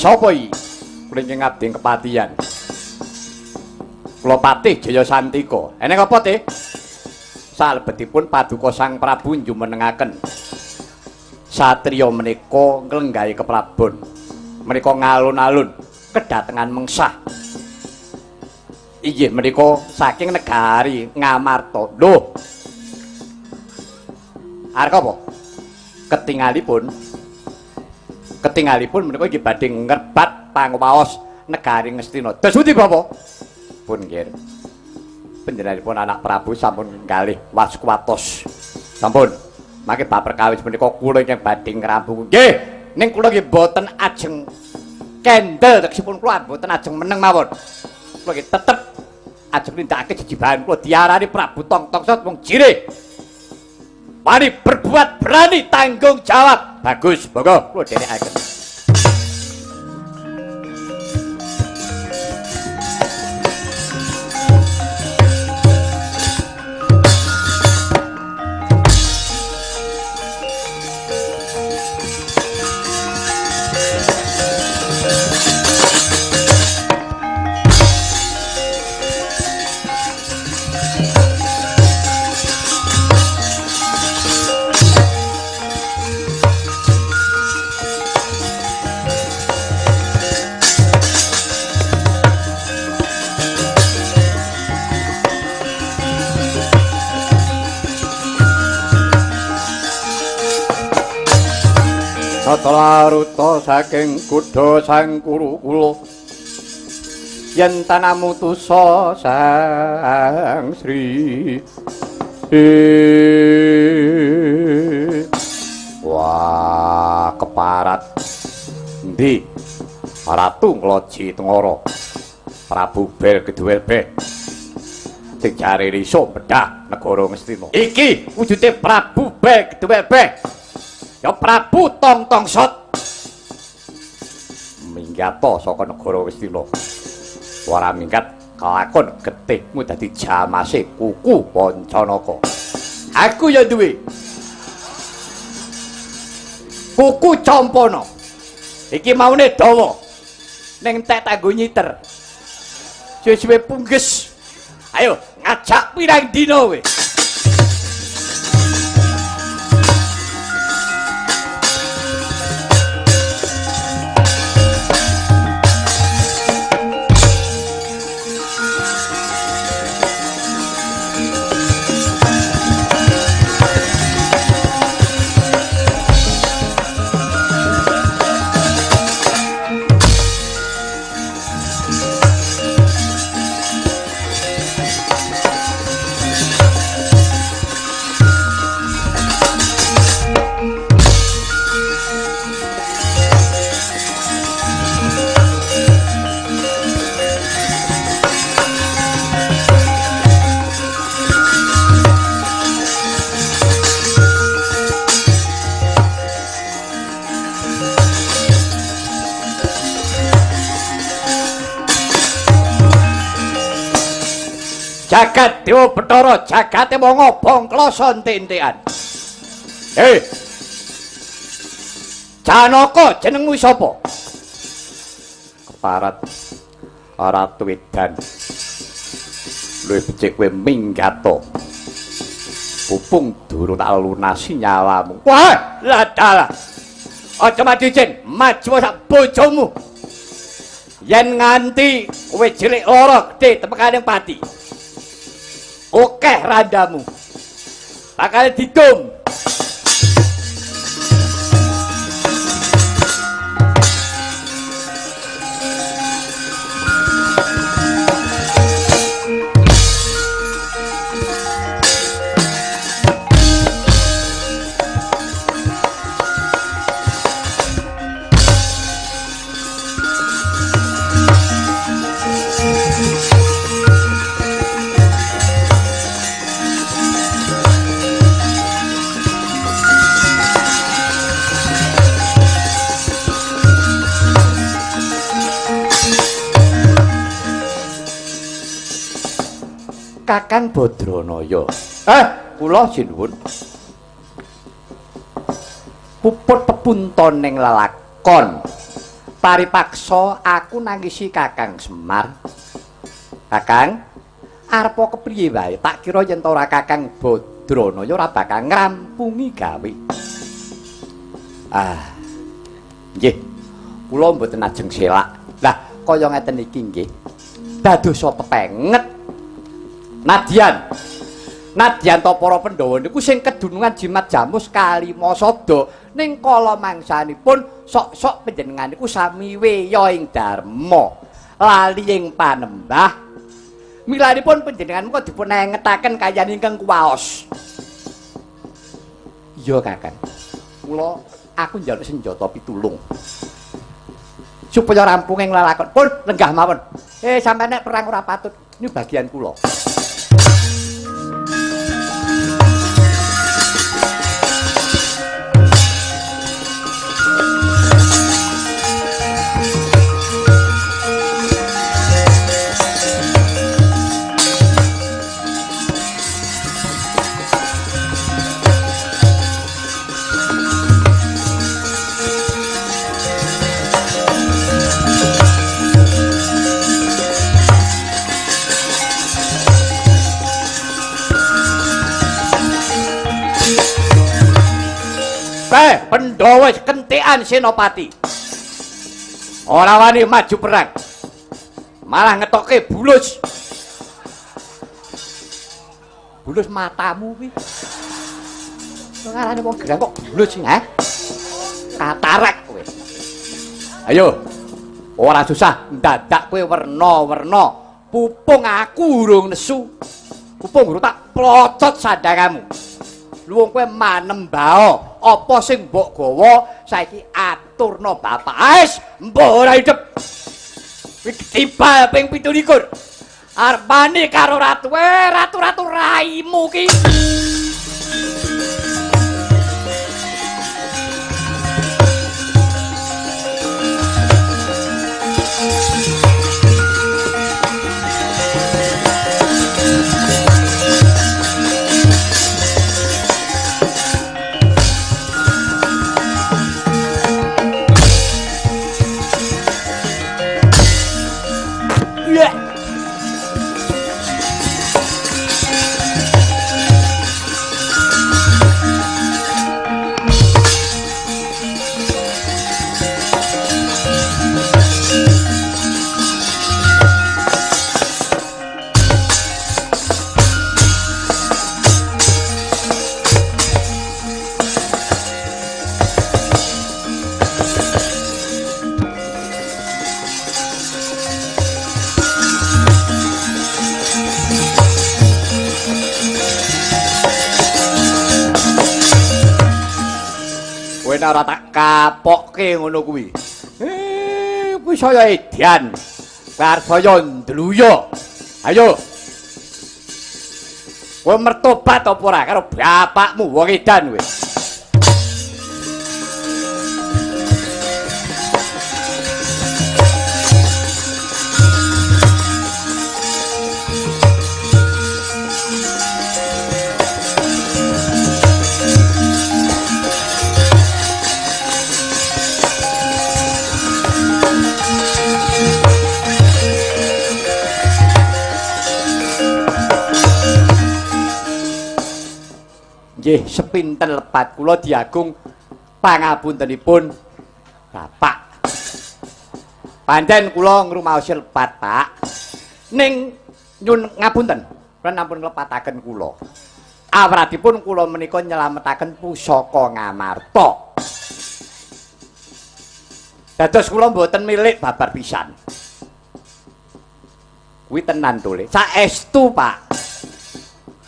Sapa iki? Kula ingkang ngabdi ing kepatihan. Kula Patih Jaya Santika. Eneng apa, Tih? Salebetipun paduka Sang Prabu njumenengaken satriya menika nglenggahi keprabon. Menika ngalun-alun kedatengan mengsah. Inggih menika saking negari Ngamarta. Lho. Arep apa? Ketingalipun menika inggih badhe ngrebat panguwaos negari Ngastina. Dos pundi, Bapak? Pun nggih. Panjenenganipun anak Prabu sampun galih waskuwatos. Sampun. Mangke bab perkawis menika kula ingkang badhe ngrampung. Nggih, ning kula nggih mboten ajeng kendel tegesipun kula mboten ajeng meneng mawon. Kula nggih tetep ajeng nindakake jejibahan kula diarani Prabu Tong-tong Sot wong jirih. Wani berbuat berani tanggung jawab. Bagus, monggo kula dherekaken. Satlaruta saking kudha sang Kuru kula yen tanamutusa Sang Sri. Wah, keparat. Endi? Ratu Ngloji Tengara. Prabu Bel Keduwelbe. Sing jare iso bedhah negara Ngastina. Iki wujude Prabu Bel Keduwelbe. Ya Prabu Tong-tong Sot. Minggato saka negara Ngastina. Ora minggat kelakon getihmu dadi jamase kuku Pancanaka. Aku ya duwe kuku Campana. Iki maune dawa. Ning entek tanggo nyiter. Suwe-suwe pungges. Ayo ngajak pirang dina kowe. Jagat Dewa Bathara jagate wong obong klasa entek-entekan. Janaka jenengmu sapa? Keparat Ratu Edan. Luwih becik kowe minggato. Pupung durung tak lunasi nyawamu. Wah, lah dalah. Aja maju jen, maju sak bojomu. Yen nganti kowe cilik lara gedhe temekane pati. Okeh randamu. Bakal didum. Kakang Badranaya. Kula sinuwun. Puput pepunton ning lelakon. Paripaksa aku nangisi Kakang Semar. Kakang, arepa kepriye wae? Tak kira yen ta ora Kakang Badranaya ora bakal ngrampungi gawe. Ah. Nggih. Kula mboten ajeng selak. Lah, kaya ngeten iki nggih. Dadosa pepenget. Nadyan, nadyan ta para Pandhawa niku sing kedunungan jimat jamus kalima sada ning kala mangsanipun sok-sok panjenengan niku sami weya ing dharma lali ing panembah. Milanipun panjenengan muga dipun engetaken kayan ingkang kuwaos. Iya Kakang, kula aku njaluk senjata pitulung supaya rampung ing lelakon. Pun lenggah mawon. Sampeyan nek perang ora patut, ini bagian kula. Pandhawa kentekan senopati. Ora wani maju perang. Malah ngetokke bulus. Bulus matamu kuwi. Ngarane wong gerang kok bulus ha? Katarak kowe. Ayo. Ora susah ndadak kowe werna-werna. Pupung aku urung nesu. Pupung urung tak plocot sandangamu. Luwung kowe manembao apa sing mbok gawa saiki aturna bapak. Ais, mbok ora hidup. Kuwi ketibal ping 27. Arep mani karo ratu. Ratu-ratu raimu ki. Ora tak kapokke ngono kuwi. Kuwi saya edan. Bar saya ndluya. Ayo. Kowe mertobat apa ora karo bapakmu wong edan kowe? Nggih, sepinten lepat kula diagung pangapuntenipun Bapak. Pancen kula ngrumaosi lepat, Pak. Ning nyun ngapunten, kula nampun nglepataken kula. Awratipun kula menika nyelametaken pusaka Ngamarta. Dados kula mboten milik babar pisan. Kuwi tenan to, Le. Saestu, Pak.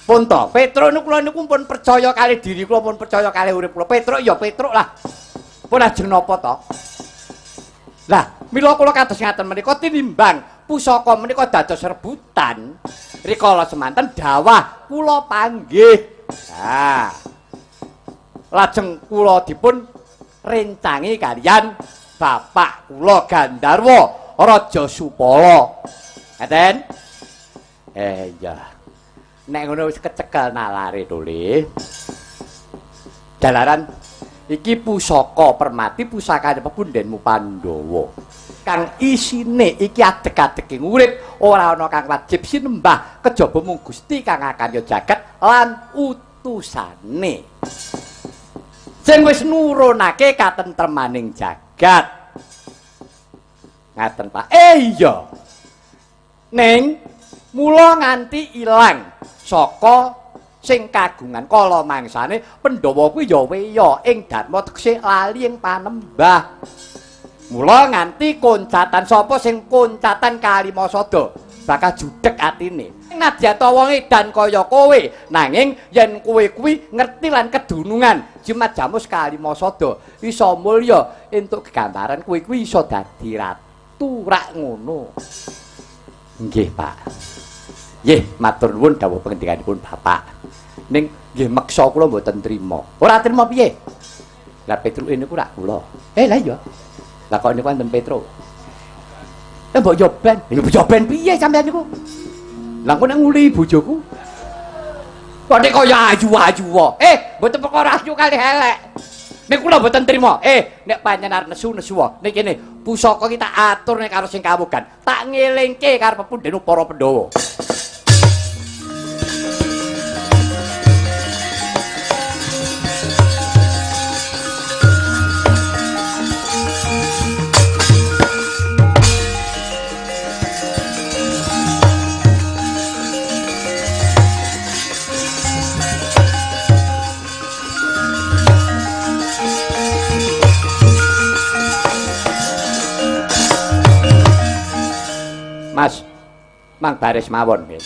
Pun to, Petruk niku kula niku pun percaya kali diri kula, pun percaya kali urip kula. Petruk ya Petruk lah. Pun ajeng napa to? Lah, mila kula kados ngaten menika tinimbang pusaka menika dados rebutan. Rikala semanten dawah kula panggih. Nah. Lajeng kula dipun rencangi kaliyan bapak kula Gandharwa Raja Supala. Ngaten? Iya. Nek ngono wis kecekel nalare to, Le. Jalaran iki pusaka permati pusakane pepundhenmu Pandhawa. Kang isine iki adeg-adeging urip, ora ana kang wajib sinembah kejaba mung Gusti kang akarya jagat lan utusane. Sing wis nurunake katentremaning jagat. Ngaten, Pak. Iya. Ning mula nganti ilang saka sing kagungan kala mangsane Pandhawa kuwi ya weya ing dharma tegese lali ing panembah. Mula nganti koncatan sapa sing koncatan kalima sada bakal judhek atine. Nadyata wong edan kaya kowe, nanging yen kowe kuwi ngerti lan kedunungan jimat jamus kalima sada iso mulya entuk gegambaran kowe kuwi iso dadi ratu rak ngono. Nggih, Pak. Nggih, matur nuwun dawuh pangendikanipun Bapak. Ning nggih meksa kula mboten trima. Ora trima piye? Lah Petruke niku rak kula. Lah iya. Lah kok niku wonten Petruk. Mbok yo ben. Yo ben piye sampean niku? Lah kok nek nguli bojoku. Kok nek kaya ayu-ayu wae. Mboten perkara ayu kalih elek. Nek kula mboten trima. Nek pancen arep nesu-nesu wae. Nek kene pusaka ki tak aturne karo sing kawugan. Tak ngelingke karo pepundhene para Pandhawa. Mas, mang baris mawon nggih.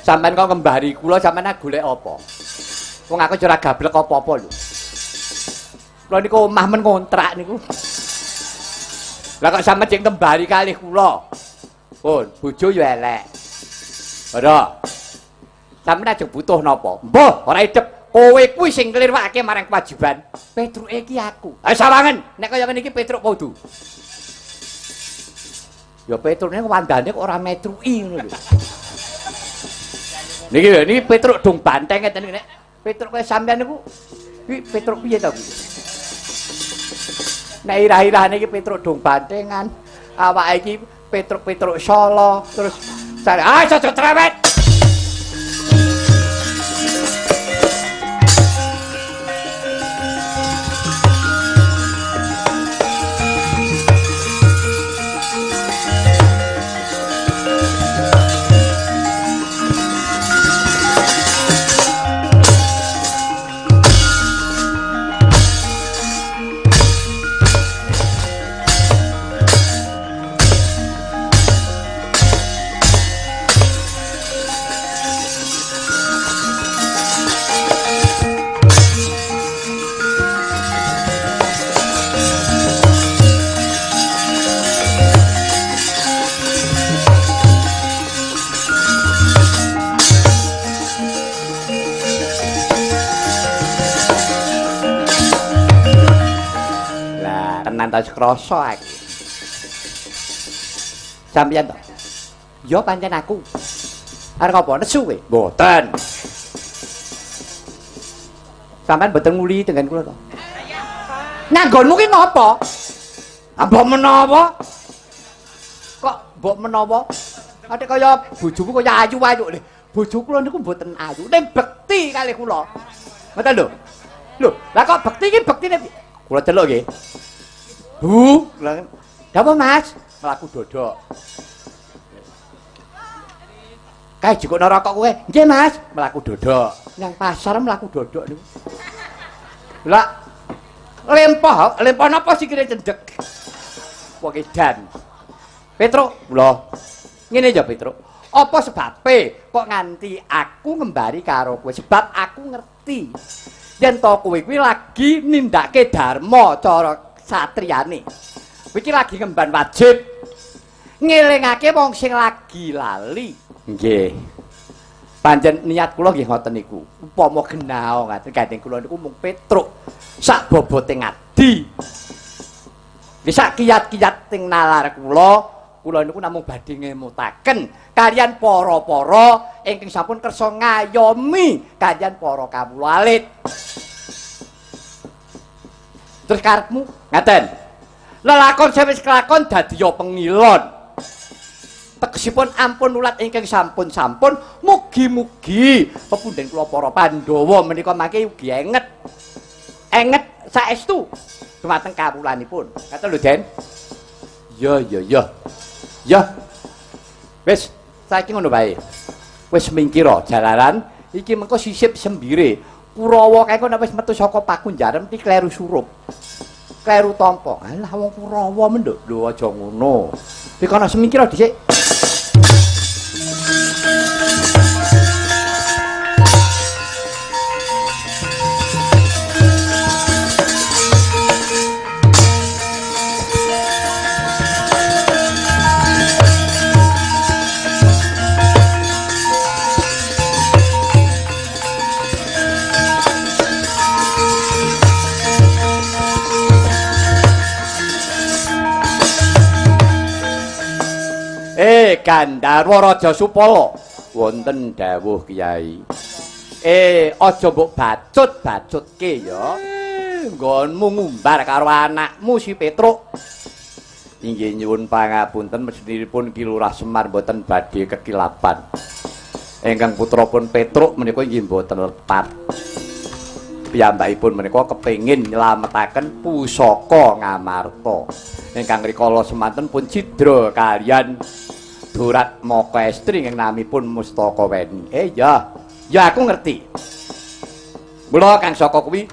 Sampeyan kok ngembari kula sampeyan golek apa? Wong aku ora gablek apa-apa lho. Kula niku omah men ngontrak niku. Lah kok sampeyan sing ngembari kalih kula. Pun, bojo yo elek. Ora. Sampeyan ajeng butuh napa? Mbah, ora idep. Kowe kuwi sing nglirwake marang kewajiban. Petruke iki aku. Ha sawangen, nek kaya ngene iki Petruk kudu. Ya Petrukne wandane kok ora metruki ngono lho. Niki lho, niki Petruk dong banteng ngeten iki nek Petruk kaya sampean niku kuwi Petruk piye to kuwi? Nek irah-irahane iki Petruk dong bantengan, awake iki Petruk-Petruk Solo terus ah aja cerewet. Tas krasa aku. Sampeyan to? Ya pancen aku. Arep apa nesu kowe? Mboten. Sampeyan mboten nguli dengan kula to? Nganggonmu ki ngopo? Ah mbok menawa. Kok mbok menawa? Ate kaya bojomu kaya ayu-ayu lho. Bojo kula niku mboten ayu. Ning bekti bekti kalih kula. Ngoten lho. Lho, lah kok bekti iki bektine kula celuk nggih. Bu, dapa Mas? Mlaku dodok. Kae jukukno rokok kowe. Nggih, Mas. Mlaku dodok. Nang pasar mlaku dodok niku. Lah lempoh, lempoh napa sikile cendhek? Wong edan. Petruk, kula. Ngene ya, Petruk. Apa sebabe kok nganti aku ngembari karo kowe? Sebab aku ngerti yen to kowe kuwi lagi nindakake dharma cara satriyane. Kowe iki lagi ngemban wajib ngelingake wong sing lagi lali. Nggih. Pancen niat kula nggih ngoten niku. Upama genah ngaten gandeng kula niku mung Petruk sak bobote ngadi. Nggih sak kiyat-kiyat ting nalar kula, kula niku namung badhe ngemutaken kaliyan para-para ingkang sampun kersa ngayomi kaliyan para kawula alit. Terus karepmu ngaten. Lelakon sing wis kelakon dadiya pengilon. Tegesipun ampun ulat ingkang sampun-sampun, mugi-mugi pepundhen kula para Pandhawa menika mangke ugi enget. Enget saestu dumateng kawulanipun. Ngaten lho, Den. Ya ya ya. Ya. Wis, saiki ngono wae. Wis mingkira jalaran iki mengko sisip sembire. Kurawa kae kok nek wis metu saka pakunjaran mesti kleru surup. Kleru tampa. Alah wong Kurawa menduk. Lho aja ngono. Iki ana semingkira dhisik. Gandharwa Raja Supala wonten dawuh Kyai. Aja mbok bacut-bacutke ya. Nggonmu ngumbar karo anakmu si Petruk. Inggih nyuwun pangapunten mestinipun Ki Lurah Semar mboten badhe kekilapan. Ingkang putra pun Petruk menika inggih mboten lepat. Piyambakipun menika kepengin nylametaken pusaka Ngamarta. Ingkang rikala semanten pun cidra kaliyan Durat Maka Estri ingkang namipun Mustaka Weni. Ya, ya aku ngerti. Mula kang saka kuwi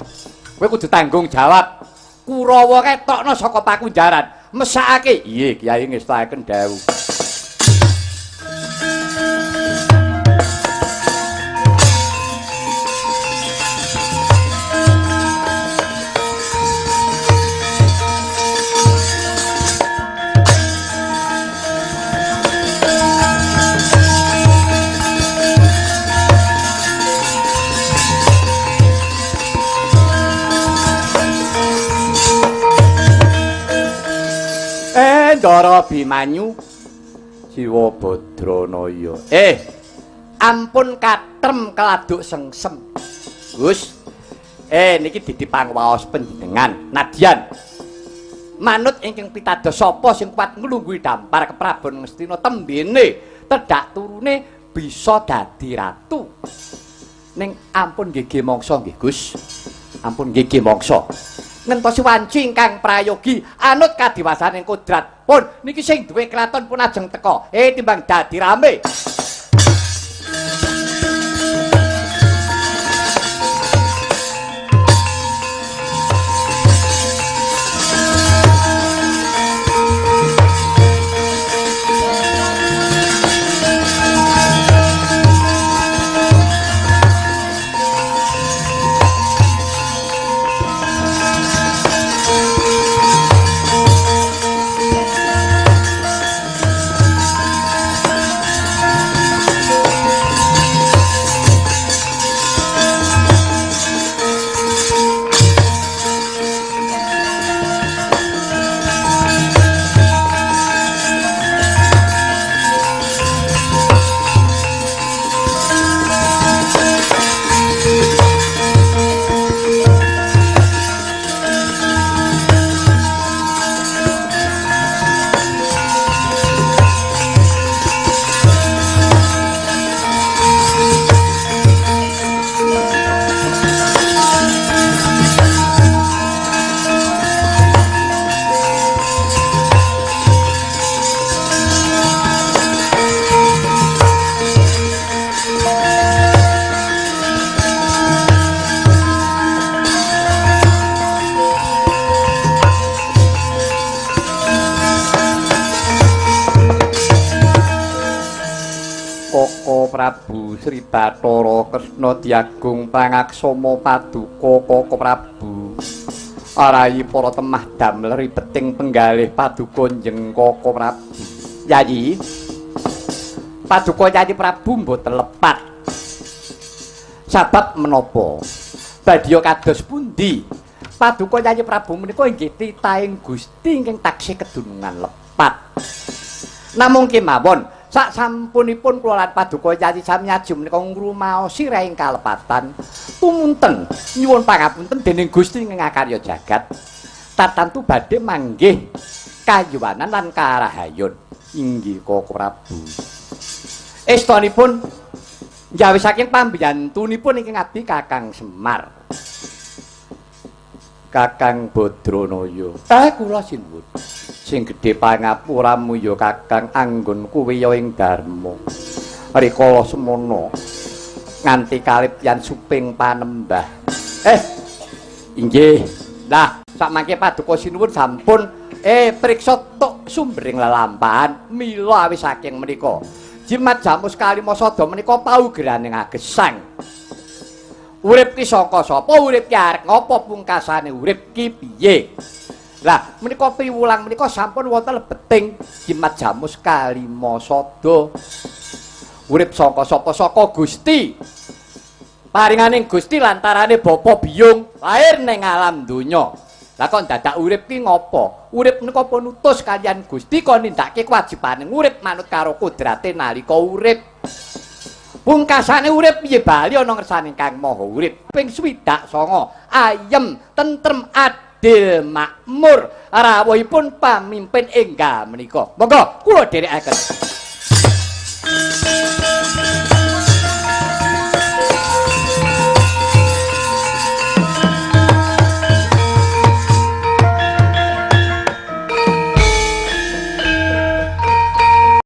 kowe kudu tanggung jawab. Kurawa ketokno saka pakunjaran. Mesakake. Iya, Kyai ngestakaken dawuh. Ndara Bimanyu Siwa Badranaya. Ampun katrem keladuk sengsem. Gus. Niki didi pangwaos panjenengan. Nadyan. Manut ingkang pitados sapa sing kuat nglungguhi dampar keprabon Ngastina tembene tedhak turune bisa dadi ratu. Ning ampun nggih mangsa nggih, Gus. Ampun nggih mangsa. Ngentosi wanci ingkang prayogi anut kadiwasaning kodrat pun niki sing duwe kraton pun ajeng teka timbang dadi rame. Prabu Sri Bathara Kresna Diagung Pangaksama Paduka Kaka Prabu. Arayi para temah damel ribeting penggalih paduka njeng Kaka Prabu. Yayi, paduka Yayi Prabu mboten lepat. Sabab menapa? Badya kados pundi? Paduka Yayi Prabu menika inggih titahing Gusti ingkang taksih kedunungan lepat. Namung kemawon sak sampunipun kula lan paduka Yayi sami ajeng menika ngrumaosi raing kalepatan tumunten nyuwun pangapunten dening Gusti ing ngakarya jagat tatantu badhe manggih kayuwanan lan karahayun. Inggih Kaka Prabu. Estonipun njawi saking pambiyantunipun ingkang abdi Kakang Semar. Kakang Badranaya. Kula sinuwun. Sing gedhe pangapuramu ya Kakang, anggon kuwi ya ing dharma. Rikala semono nganti kalipyan suping panembah. Inggih. Lah, sakmangke paduka sinuwun sampun priksa tuk sumbering lelampahan mila awis saking menika. Jimat jamus kalima sada menika paugerane agesang. Urip ki saka sapa, urip ki arep ngapa, pungkasane urip ki piye? Lah, menika piwulang menika sampun wonten lebeting jimat jamus kalima sada. Urip saka sapa? Saka Gusti. Paringaning Gusti lantarane bapa biyung lahir ning alam donya. Lah kok dadak urip ki ngopo? Urip menika pun utus kaliyan Gusti kon nindakake kewajibane urip manut karo kodrate nalika urip. Pungkasane urip piye bali ana ngersane Kang Maha Urip. Ping 69 ayem tentrem adil makmur rawuhipun pamimpin enggal menika. Monggo kula dherekaken.